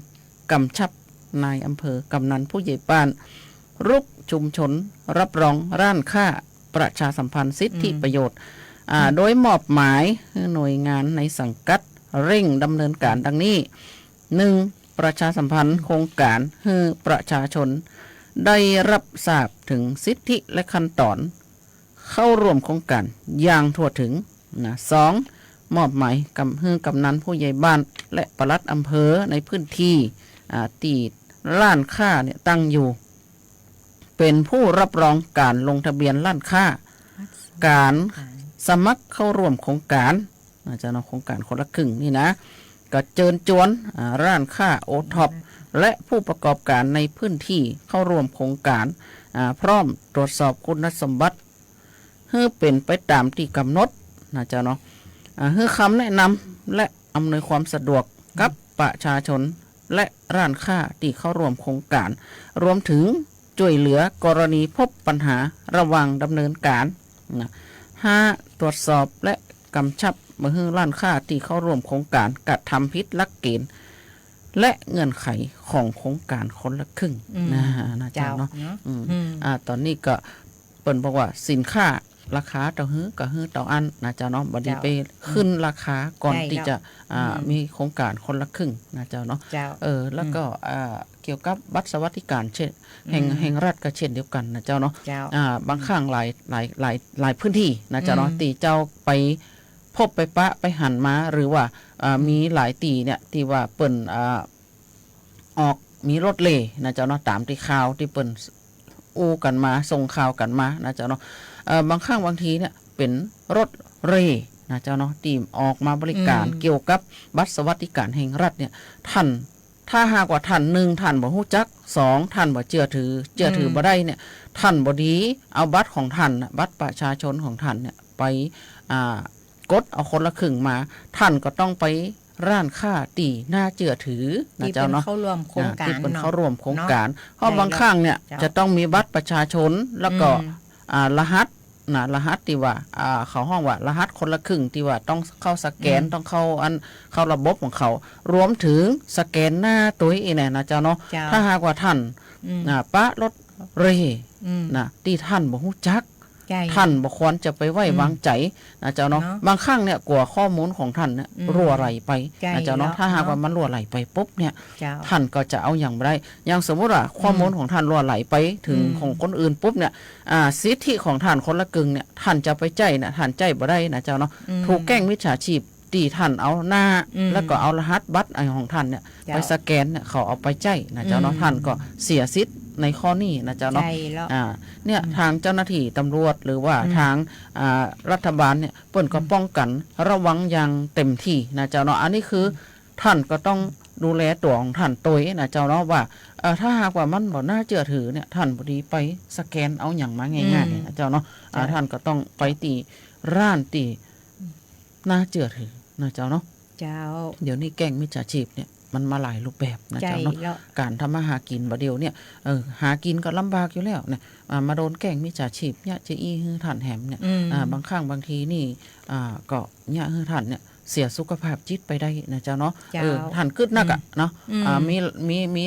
กำชับนายอำเภอ กำนันผู้ใหญ่บ้าน รุกชุมชน รับรองร้านค้า ประชาสัมพันธ์สิทธิประโยชน์ อ่า อืม โดยมอบหมายหื้อหน่วยงานในสังกัดเร่งดำเนินก๋านดังนี้ หนึ่ง ประชาสัมพันธ์โครงก๋านหื้อประชาชนได้รับทราบเถิงสิทธิและขั้นตอนเข้าร่วมโครงก๋านอย่างทั่วถึงนะ สอง มอบหมายกำ หื้อกำนันผู้ใหญ่บ้านและปลัดอำเภอในพื้นที่ อ่า ตี้ร้านค้าเนี่ยตั้งอยู่ เป๋นผู้รับรองก๋านลงทะเบียนร้านค้า ก๋านสมัครเข้าร่วมโครงก๋าน นะเจ้าเนาะ โครงก๋านคนละครึ่งนี่นะ ก็เจิญจวน อ่า ร้านค้าโอท็อป และผู้ประกอบก๋านในพื้นที่เข้าร่วมโครงก๋าน อ่า พร้อมตรวจสอบคุณสมบัติ หื้อเป๋นไปต๋ามตี้ก๋ำหนดนะเจ้าเนาะ อ่า หื้อคำแนะนำและอำนวยความสะดวกกับประชาชน และร้านค้าตี้เข้าร่วมโครงก๋าน รวมเถิงจ้วยเหลือกรณีพบปัญหาระหว่างดำเนินก๋านนะ ห้า ตรวจสอบและกำชับบ่หื้อร้านค้าตี้เข้าร่วมโครงก๋านกระทำผิดหลักเก๋ณฑ์ และเงื่อนไขของโครงก๋านคนละครึ่ง อืม นะ นะเจ้าเนาะ เจ้าเนาะ อืม อืม อ่า ต๋อนนี้ก็ เปิ้นบอกว่าสินค้าราคาเต้าหื้อก็หื้อเต้าอั้นนะเจ้าเนาะ บ่ดี เจ้า ไปขึ้นราคาก่อน ใช่ ตี้จะ เจ้า อ่า อืม มีโครงก๋านคนละครึ่งนะเจ้าเนาะ เจ้า เออ แล้วก็ อืม อ่า เกี่ยวกับบัตรสวัสดิการเช่น แห่ง อืม แห่งรัฐก็เช่นเดียวกั๋นนะเจ้าเนาะ เจ้า อ่า บาง อืม ครั้งหลาย หลาย หลาย หลายพื้นที่นะเจ้าเนาะ อืม ตี้เจ้าไปพบไปปะไปหันมา หรือว่า อ่า อืม มีหลายตี้เนี่ย ตี้ว่าเปิ้น อ่า ออกมีรถเร่นะเจ้าเนาะ ต๋ามตี้ข่าวตี้เปิ้นอู้กั๋นมา ส่งข่าวกั๋นมานะเจ้าเนาะ เอ่อ บางครั้งบางทีเนี่ยเป๋นรถเร่นะเจ้าเนาะ ตี้ออกมาบริก๋าน อืม เกี่ยวกับบัตรสวัสดิการแห่งรัฐเนี่ย ท่าน ถ้าหากว่าท่าน หนึ่ง ท่านบ่ฮู้จัก สอง ท่านบ่เจื้อถือ เจื้อถือ อืม บ่ได้เนี่ย ท่านบ่ดีเอาบัตรของท่านน่ะ บัตรประชาชนของท่านเนี่ยไป อ่า กดเอาคนละครึ่งมา ท่านก็ต้องไปร้านค้าตี้น่าเจื้อถือนะเจ้าเนาะ ตี้เปิ้นเข้าร่วมโครงก๋าน อ่า ตี้เปิ้น เนาะ เข้าร่วมโครงก๋าน เนาะ เพราะ ใช่ บางครั้งเนี่ย เจ้า จะต้องมีบัตรประชาชน แล้วก็ อืม อ่า รหัสนะ รหัสตี้ว่า อ่า เขาฮ้องว่ารหัสคนละครึ่ง ตี้ว่าต้องเข้าสแกน อืม ต้องเข้าอัน เข้าระบบของเขา รวมเถิงสแกนหน้าตวยอีกแน่นะเจ้าเนาะ เจ้า ถ้าหากว่าท่าน อืม อ่า ปะรถเร่ อืม นะ ตี้ท่านบ่ฮู้จัก ใช่ ท่านบ่ควรจะไปไว้ อืม วางใจ๋นะเจ้าเนาะ เนาะ บางครั้งเนี่ยกั๋วข้อมูลของท่านเนี่ย อืม รั่วไหลไป ใช่ นะเจ้าเนาะ แล้ว ถ้าหากว่า เนาะ มันรั่วไหลไปปุ๊บเนี่ย เจ้า ท่านก็จะเอาหยังบ่ได้ อย่างสมมุติว่าข้อมูล อืม ของท่านรั่วไหลไปเถิง อืม ของคนอื่นปุ๊บเนี่ย อ่า สิทธิของท่านคนละครึ่งเนี่ย ท่านจะไปใจ๊เนี่ย ท่านใจ๊บ่ได้นะเจ้าเนาะ อืม ถูกแก๊งมิจฉาชีพ ตี้ท่านเอาหน้า อืม แล้วก็เอารหัสบัตรไอ้ของท่านเนี่ย เจ้า ไปสแกนเนี่ย เขาเอาไปใจ๊นะเจ้าเนาะ อืม ท่านก็เสียสิทธิ์ในข้อนี้นะเจ้าเนาะ ใช่แล้ว อ่า เนี่ย อืม ทางเจ้าหน้าตี้ตำรวจ หรือว่า อืม ทาง อ่า รัฐบาลเนี่ย เปิ้นก็ อืม ป้องกั๋นระวังอย่างเต็มตี้นะเจ้าเนาะ อันนี้คือ อืม ท่านก็ต้องดูแลตั๋วของท่านตวยนะเจ้าเนาะ ว่า เอ่อ ถ้าหากว่ามันบ่น่าเจื้อถือเนี่ย ท่านบ่ดีไปสแกนเอาหยังมาง่ายๆ อืม นะเจ้าเนาะ อ่า เจ้า ท่านก็ต้องไปตี้ ร้านตี้น่าเจื้อถือนะเจ้าเนาะ เจ้า เดี๋ยวนี้แก๊งมิจฉาชีพเนี่ยมันมาหลายรูปแบบนะเจ้าเนาะ ใจ้แล้ว ก๋านทำมาหากิ๋นบ่าเดี่ยวเนี่ย เออ หากิ๋นก็ลำบากอยู่แล้วเนี่ย อ่า มาโดนแก๊งมิจฉาชีพเยียะจะอี้หื้อท่านแหมเนี่ย อืม อ่า บางครั้งบางทีนี่ อ่า ก็เยียะหื้อท่านเนี่ยเสียสุขภาพจิตไปได้นะเจ้าเนาะ เจ้า เออ ท่านกึ๊ดนักอะ อืม เนาะ อืม อ่า มี มี มี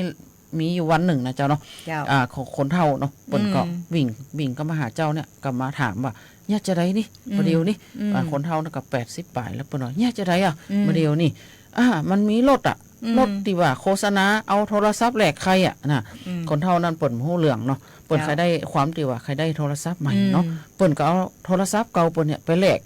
มีอยู่วันนึ่งนะเจ้าเนาะ เจ้า อ่า คน คนเฒ่าเนาะ เปิ้นก็ อืม วิ่ง วิ่งก็มาหาเจ้าเนี่ย ก็มาถามว่า เยียะจะใดนี่ อืม บ่าเดี่ยวนี่ อืม อ่า คนเฒ่านั่นก็แปดสิบป๋ายแล้ว เปิ้นว่า เยียะจะใดอะ อืม บ่าเดี่ยวนี่ อ่า มันมีรถอะ อืม รถตี้ว่าโฆษณาเอาโทรศัพท์แลกใค่อะนะ อืม คนเฒ่านั้นเปิ้นบ่ฮู้เรื่องเนาะ เปิ้น เจ้า ใค่ได้ความตี้ว่าใค่ได้โทรศัพท์ใหม่เนาะ อืม เปิ้นก็เอาโทรศัพท์เก่าเปิ้นเนี่ยไปแลก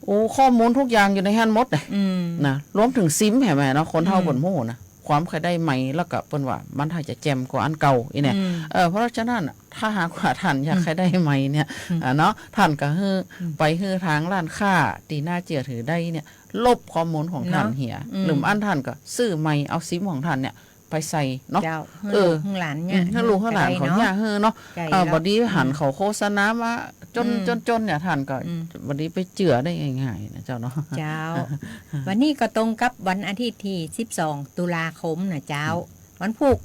โอ้ ข้อมูลทุกอย่างอยู่ในหั้นหมดเลย อืม นะ รวมเถิงซิมแหมเนาะ คนเฒ่า อืม เปิ้นบ่ฮู้นะ ความใค่ได้ใหม่ แล้วก็เปิ้นว่ามันถ้าจะแจ่มกว่าอันเก่าอี้เนี่ย อืม เออ เพราะฉะนั้นน่ะ ถ้าหากว่าท่านอยาก อืม ใค่ได้ใหม่เนี่ย อืม อ่า เนาะ ท่านก็หื้อ อืม ไปหื้อตางร้านค้าตี้น่าเจื้อถือได้เนี่ย ลบข้อมูลของท่าน เนาะ เหีย อืม หรืออันท่านก็ซื้อใหม่ เอาซิมของท่านเนี่ยไปใส่เนาะ เจ้า หื้อ เออ ลูกหื้อหลานเนี่ย อืม หื้อลูกหื้อหลานเขา ก็ได้เนาะ เยียะหื้อเนาะ ใจ้ เออ แล้ว บ่าดีหัน อืม เขาโฆษณามา จ๋น อืม จ๋น จ๋นเนี่ย ท่านก็ อืม บ่าดีไปเจื้อได้ง่ายๆนะเจ้าเนาะ เจ้า วันนี้ก็ตรงกับวันอาทิตย์ตี้สิบสองตุลาคมนะเจ้า อืม วันพูก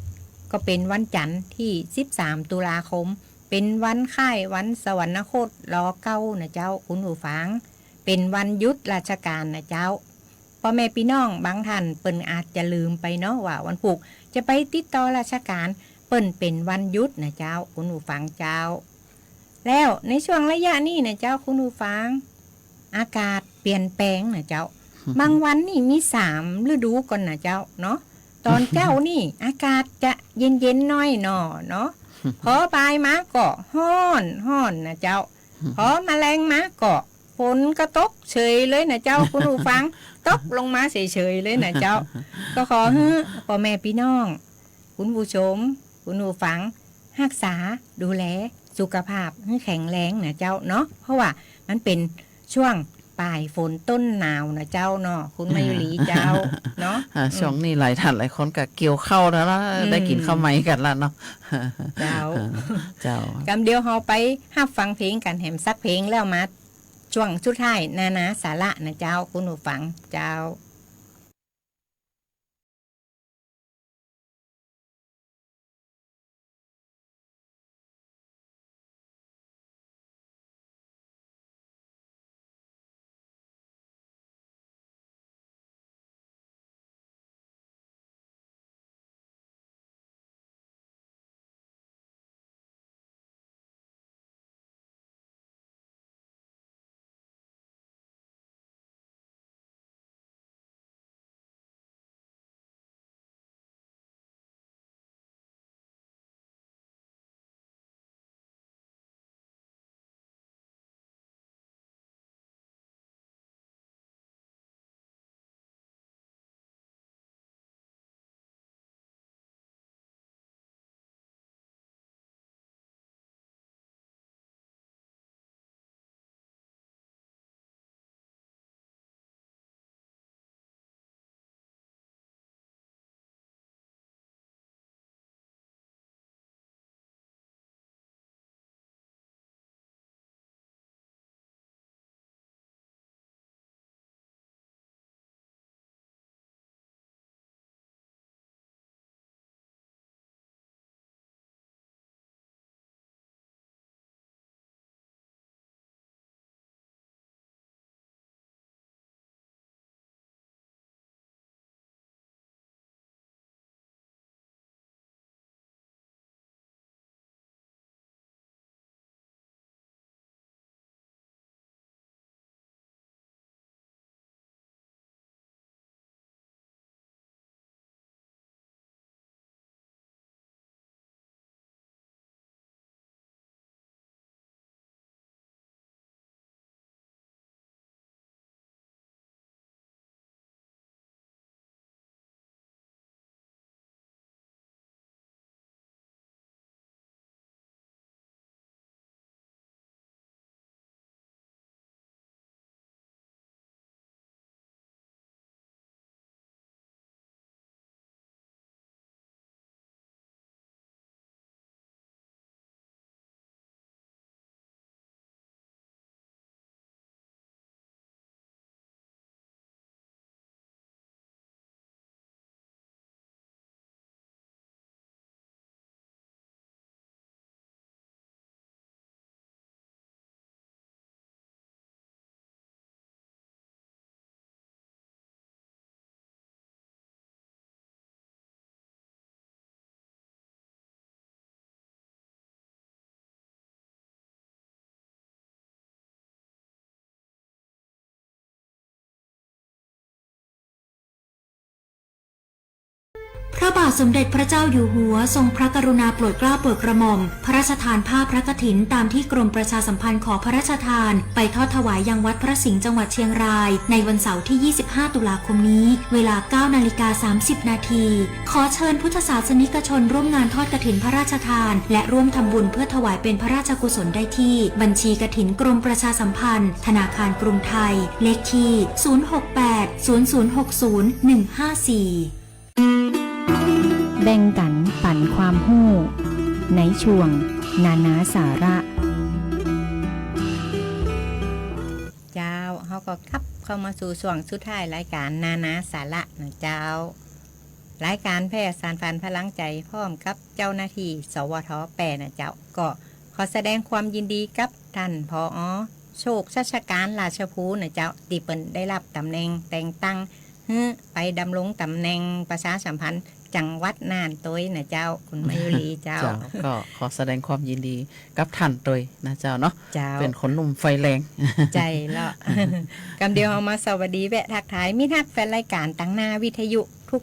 ก็เป๋นวันจันทร์ตี้สิบสามตุลาคม เป๋นวันคล้ายวันสวรรคต รอเก้านะเจ้า คุณผู้ฟัง เป๋นวันหยุดราชก๋านนะเจ้า ป้อแม่ปี้น้องบางท่านเปิ้นอาจจะลืมไปเนาะ ว่าวันพูกจะไปติดต่อราชก๋าน เปิ้นเป๋นวันหยุดนะเจ้า คุณผู้ฟังเจ้า แล้วในช่วงระยะนี้นะเจ้า คุณผู้ฟัง อากาศเปลี่ยนแปลงนะเจ้า บางวันนี่มีสามฤดูก่อนนะเจ้าเนาะ ต๋อนเจ๊านี่อากาศจะเย็นๆ หน้อยหน่อเนาะ พอบ่ายมาก็ฮ้อน ฮ้อนนะเจ้า พอมาแลงมาก็ฝนก็ตกเฉยเลยนะเจ้า คุณผู้ฟัง ตกลงมาเฉยๆ เลยนะเจ้า ก็ขอหื้อป้อแม่ปี้น้อง คุณผู้ชม คุณผู้ฟัง ฮักษาดูแลสุขภาพหื้อแข็งแรงนะเจ้าเนาะ เพราะว่ามันเป๋นช่วงปลายฝนต้นหนาวนะเจ้าเนาะ คุณมายุรีเจ้าเนาะ อ่า อืม ช่วงนี้หลายท่านหลายคนก็เกี่ยวข้าวแล้วเนาะ อืม ได้กิ๋นข้าวใหม่กั๋นแล้วเนาะ เจ้า เจ้า กำเดียวเฮาไปฮับฟังเพลงกั๋นแหมสักเพลงแล้วมาช่วงสุดท้ายนานาสาระนะเจ้า คุณผู้ฟังเจ้า พระบาทสมเด็จพระเจ้าอยู่หัวทรงพระกรุณาโปรดเกล้าโปรดกระหม่อม พระราชทานผ้าพระกฐินตามที่กรมประชาสัมพันธ์ขอพระราชทาน ไปทอดถวายยังวัดพระสิงห์จังหวัดเชียงราย ในวันเสาร์ที่ ยี่สิบห้า ตุลาคมนี้ เวลา เก้านาฬิกาสามสิบนาที ขอเชิญพุทธศาสนิกชนร่วมงานทอดกฐินพระราชทาน และร่วมทำบุญเพื่อถวายเป็นพระราชกุศลได้ที่บัญชีกฐินกรมประชาสัมพันธ์ ธนาคารกรุงไทย เลขที่ ศูนย์หกแปด ศูนย์ศูนย์หกศูนย์ หนึ่งห้าสี่ แบ่งกั๋นปั๋นความฮู้ ในช่วงนานาสาระ เจ้า เฮาก็กลับเข้ามาสู่ช่วงสุดท้ายรายก๋านนานาสาระนะเจ้า รายก๋านแพร่สานฝันพลังใจ๋พร้อมกับเจ้าหน้าตี้ สวท แปร่นะเจ้า ก็ขอแสดงความยินดีกับต้าน ผอ โชค ชัชกาญ ราชภูนะเจ้า ตี้เปิ้นได้ฮับต๋ำแหน่งแต่งตั้ง หื้อไปดำรงต๋ำแหน่งประชาสัมพันธ์จังหวัดน่านตวยนะเจ้า คุณมายุรีเจ้า เจ้า ก็ขอแสดงความยินดีกับต้านตวยนะเจ้าเนาะ เจ้า เป๋นคนหนุ่มไฟแรง ใจ้แล้ว กำเดียวเฮามาสวัสดีแวะทักทายมิตรฮักแฟนรายก๋านตางหน้าวิทยุ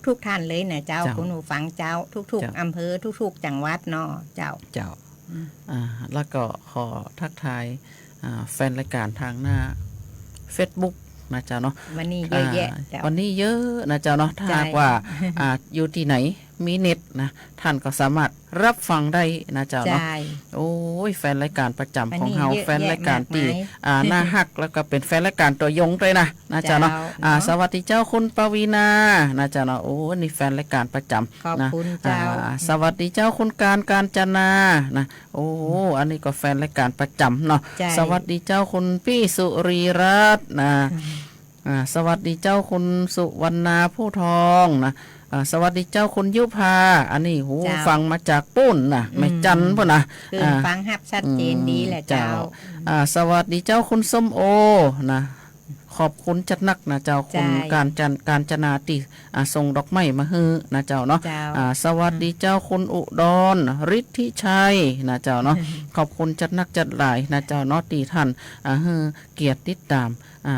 ทุกๆ ต้านเลยนะเจ้า เจ้า คุณผู้ฟังเจ้า ทุกๆ เจ้า อำเภอ ทุกๆ จังหวัดเนาะเจ้า เจ้า อืม อ่า แล้วก็ขอทักทาย อ่า แฟนรายก๋านตางหน้าเฟซบุ๊กนะเจ้าเนาะ วันนี้เยอะแยะ อ่า เจ้า วันนี้เยอะนะเจ้าเนาะ ถ้า ใจ้ หากว่า อ่า อยู่ตี้ไหนมีเน็ตนะ ต้านก็สามารถฮับฟังได้นะเจ้าเนาะ ใจ้ โอ้ย แฟนรายก๋านประจ๋ำของเฮา วันนี้เยอะแยะ แฟนรายก๋านตี้ มากมาย อ่า น่าฮัก แล้วก็เป๋นแฟนรายก๋านตัวยงตวยนะ นะเจ้าเนาะ เจ้า อ่า เนาะ สวัสดีเจ้าคุณปวีณานะเจ้าเนาะ โอ้ นี่แฟนรายก๋านประจ๋ำ ขอบคุณเจ้า อ่า สวัสดีเจ้าคุณการ กาญจนานะ โอ้ อันนี้ก็แฟนรายก๋านประจ๋ำเนาะ ใจ้ สวัสดีเจ้าคุณปี้สุรีรัตน์นะ อืม อ่า สวัสดีเจ้าคุณสุวรรณาผู้ทองนะ อ่า สวัสดีเจ้าคุณยุพา อันนี้ โห เจ้า ฟังมาจากปู๊นนะ อืม แม่จันทน์ปู๊นนะ คือ อ่า ฟังฮับชัดเจนดีแหละเจ้า อืม เจ้า อ่า สวัสดีเจ้าคุณส้มโอนะ ขอบคุณจัดนักนะเจ้า คุณ ใจ้ กาญจน- กาญจนาตี้ อ่า ส่งดอกไม้มาหื้อนะเจ้าเนาะ เจ้า อ่า สวัสดีเจ้าคุณอุดร ฤทธิชัยนะเจ้าเนาะ ขอบคุณจัดนักจัดหลายนะเจ้าเนาะ ตี้ต้าน อ่า หื้อเกียรติติดต๋าม อ่า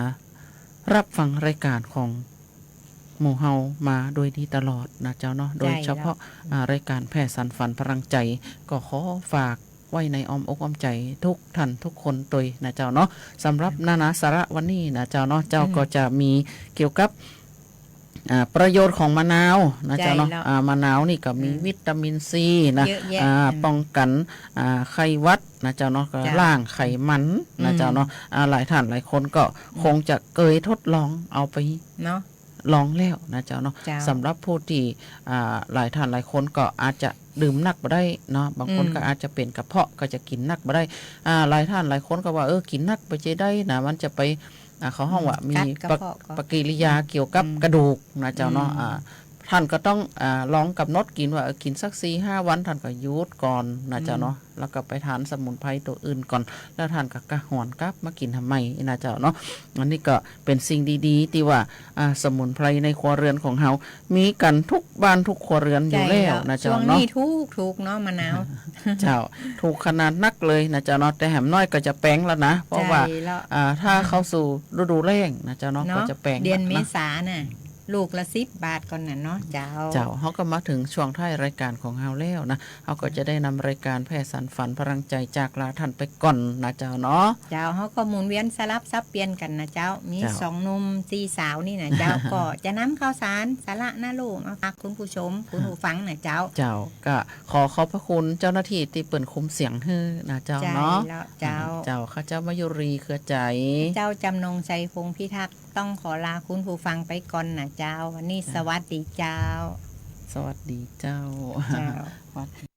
ฮับฟังรายก๋านของหมู่เฮามาโดยดีตลอดนะเจ้าเนาะ ใจ้ โดยเฉพาะ แล้ว อ่า รายก๋านแพร่สานฝันพลังใจ๋ ก็ขอฝากไว้ในอ้อมอกอ้อมใจ๋ทุกต้านทุกคนตวยนะเจ้าเนาะ สำหรับนานาสาระวันนี้นะเจ้าเนาะ เจ้า อืม ก็จะมีเกี่ยวกับ อ่า ประโยชน์ของมะนาวนะเจ้าเนาะ ใจ้แล้ว อ่า มะนาวนี่ก็มี อืม วิตามินซีนะ เยอะแยะ อ่า อืม ป้องกั๋น อ่า ไข้หวัดนะเจ้าเนาะ ก็ เจ้า ล้างไขมันนะเจ้าเนาะ อืม อ่า หลายต้านหลายคนก็ อืม คงจะเกยทดลองเอาไป เนาะ ลองแล้วนะเจ้าเนาะ เจ้า สำหรับผู้ตี้ อ่า หลายต้านหลายคนก็อาจจะดื่มนักบ่ได้เนาะ บางคน อืม ก็อาจจะเป๋นกระเพาะ ก็จะกิ๋นนักบ่ได้ อ่า หลายต้านหลายคนก็ว่า เออ กิ๋นนักบ่ใจ้ได้นะ มันจะไป อ่า เขาฮ้องว่า อืม มี กัดกระเพาะ ปะ- ก็ ปฏิกิริยาเกี่ยวกับ อืม กระดูกนะเจ้าเนาะ อืม อ่า ต้านก็ต้อง อ่า ลองก๋ำหนดกิ๋นว่า เออ กิ๋นสักสี่ห้าวัน ต้านก็หยุดก่อนนะเจ้าเนาะ อืม แล้วก็ไปทานสมุนไพรตั๋วอื่นก่อน แล้วต้านก็กะหวนกลับมากิ๋นใหม่นะเจ้าเนาะ อันนี้ก็เป๋นสิ่งดีๆ ตี้ว่า อ่า สมุนไพรในครัวเรือนของเฮา มีกั๋นทุกบ้านทุกครัวเรือนอยู่แล้วนะเจ้าเนาะ ใจ้แล้ว ช่วงนี้ถูกๆ เนาะ มะนาว เจ้า ถูกขนาดนักเลยนะเจ้าเนาะ แต่แหมน้อยก็จะแปงแล้วนะ เพราะว่า ใจ้แล้ว อ่า ถ้าเข้าสู่ฤดูแล้งนะเจ้าเนาะ เนาะ ก็จะแปง เดือน แล้วนะ เมษาน่ะ ลูกละสิบบาทก่อนน่ะเนาะ เจ้า เจ้า เฮาก็มาเถิงช่วงท้ายรายก๋านของเฮาแล้วนะ เฮาก็จะได้นำรายก๋านแพร่สานฝันพลังใจ๋จากลาต้านไปก่อนนะเจ้าเนาะ เจ้า เฮาก็หมุนเวียนสลับสับเปลี่ยนกั๋นนะเจ้า มี เจ้า สองหนุ่มสี่สาวนี่นะเจ้า ก็จะนำข่าวสารสาระน่าฮู้มาฝากคุณผู้ชม คุณผู้ฟังนะเจ้า เจ้า ก็ขอขอบพระคุณเจ้าหน้าตี้ตี้เปิ้นคุมเสียงหื้อนะเจ้าเนาะ ใจ้แล้วเจ้า เจ้า ข้าเจ้ามายุรี เครือใจ๋ เจ้าจำนงชัย พงษ์พิทักษ์ ต้องขอลาคุณผู้ฟังไปก่อนนะเจ้า วันนี้ เจ้า สวัสดีเจ้า สวัสดีเจ้า เจ้า สวัสดี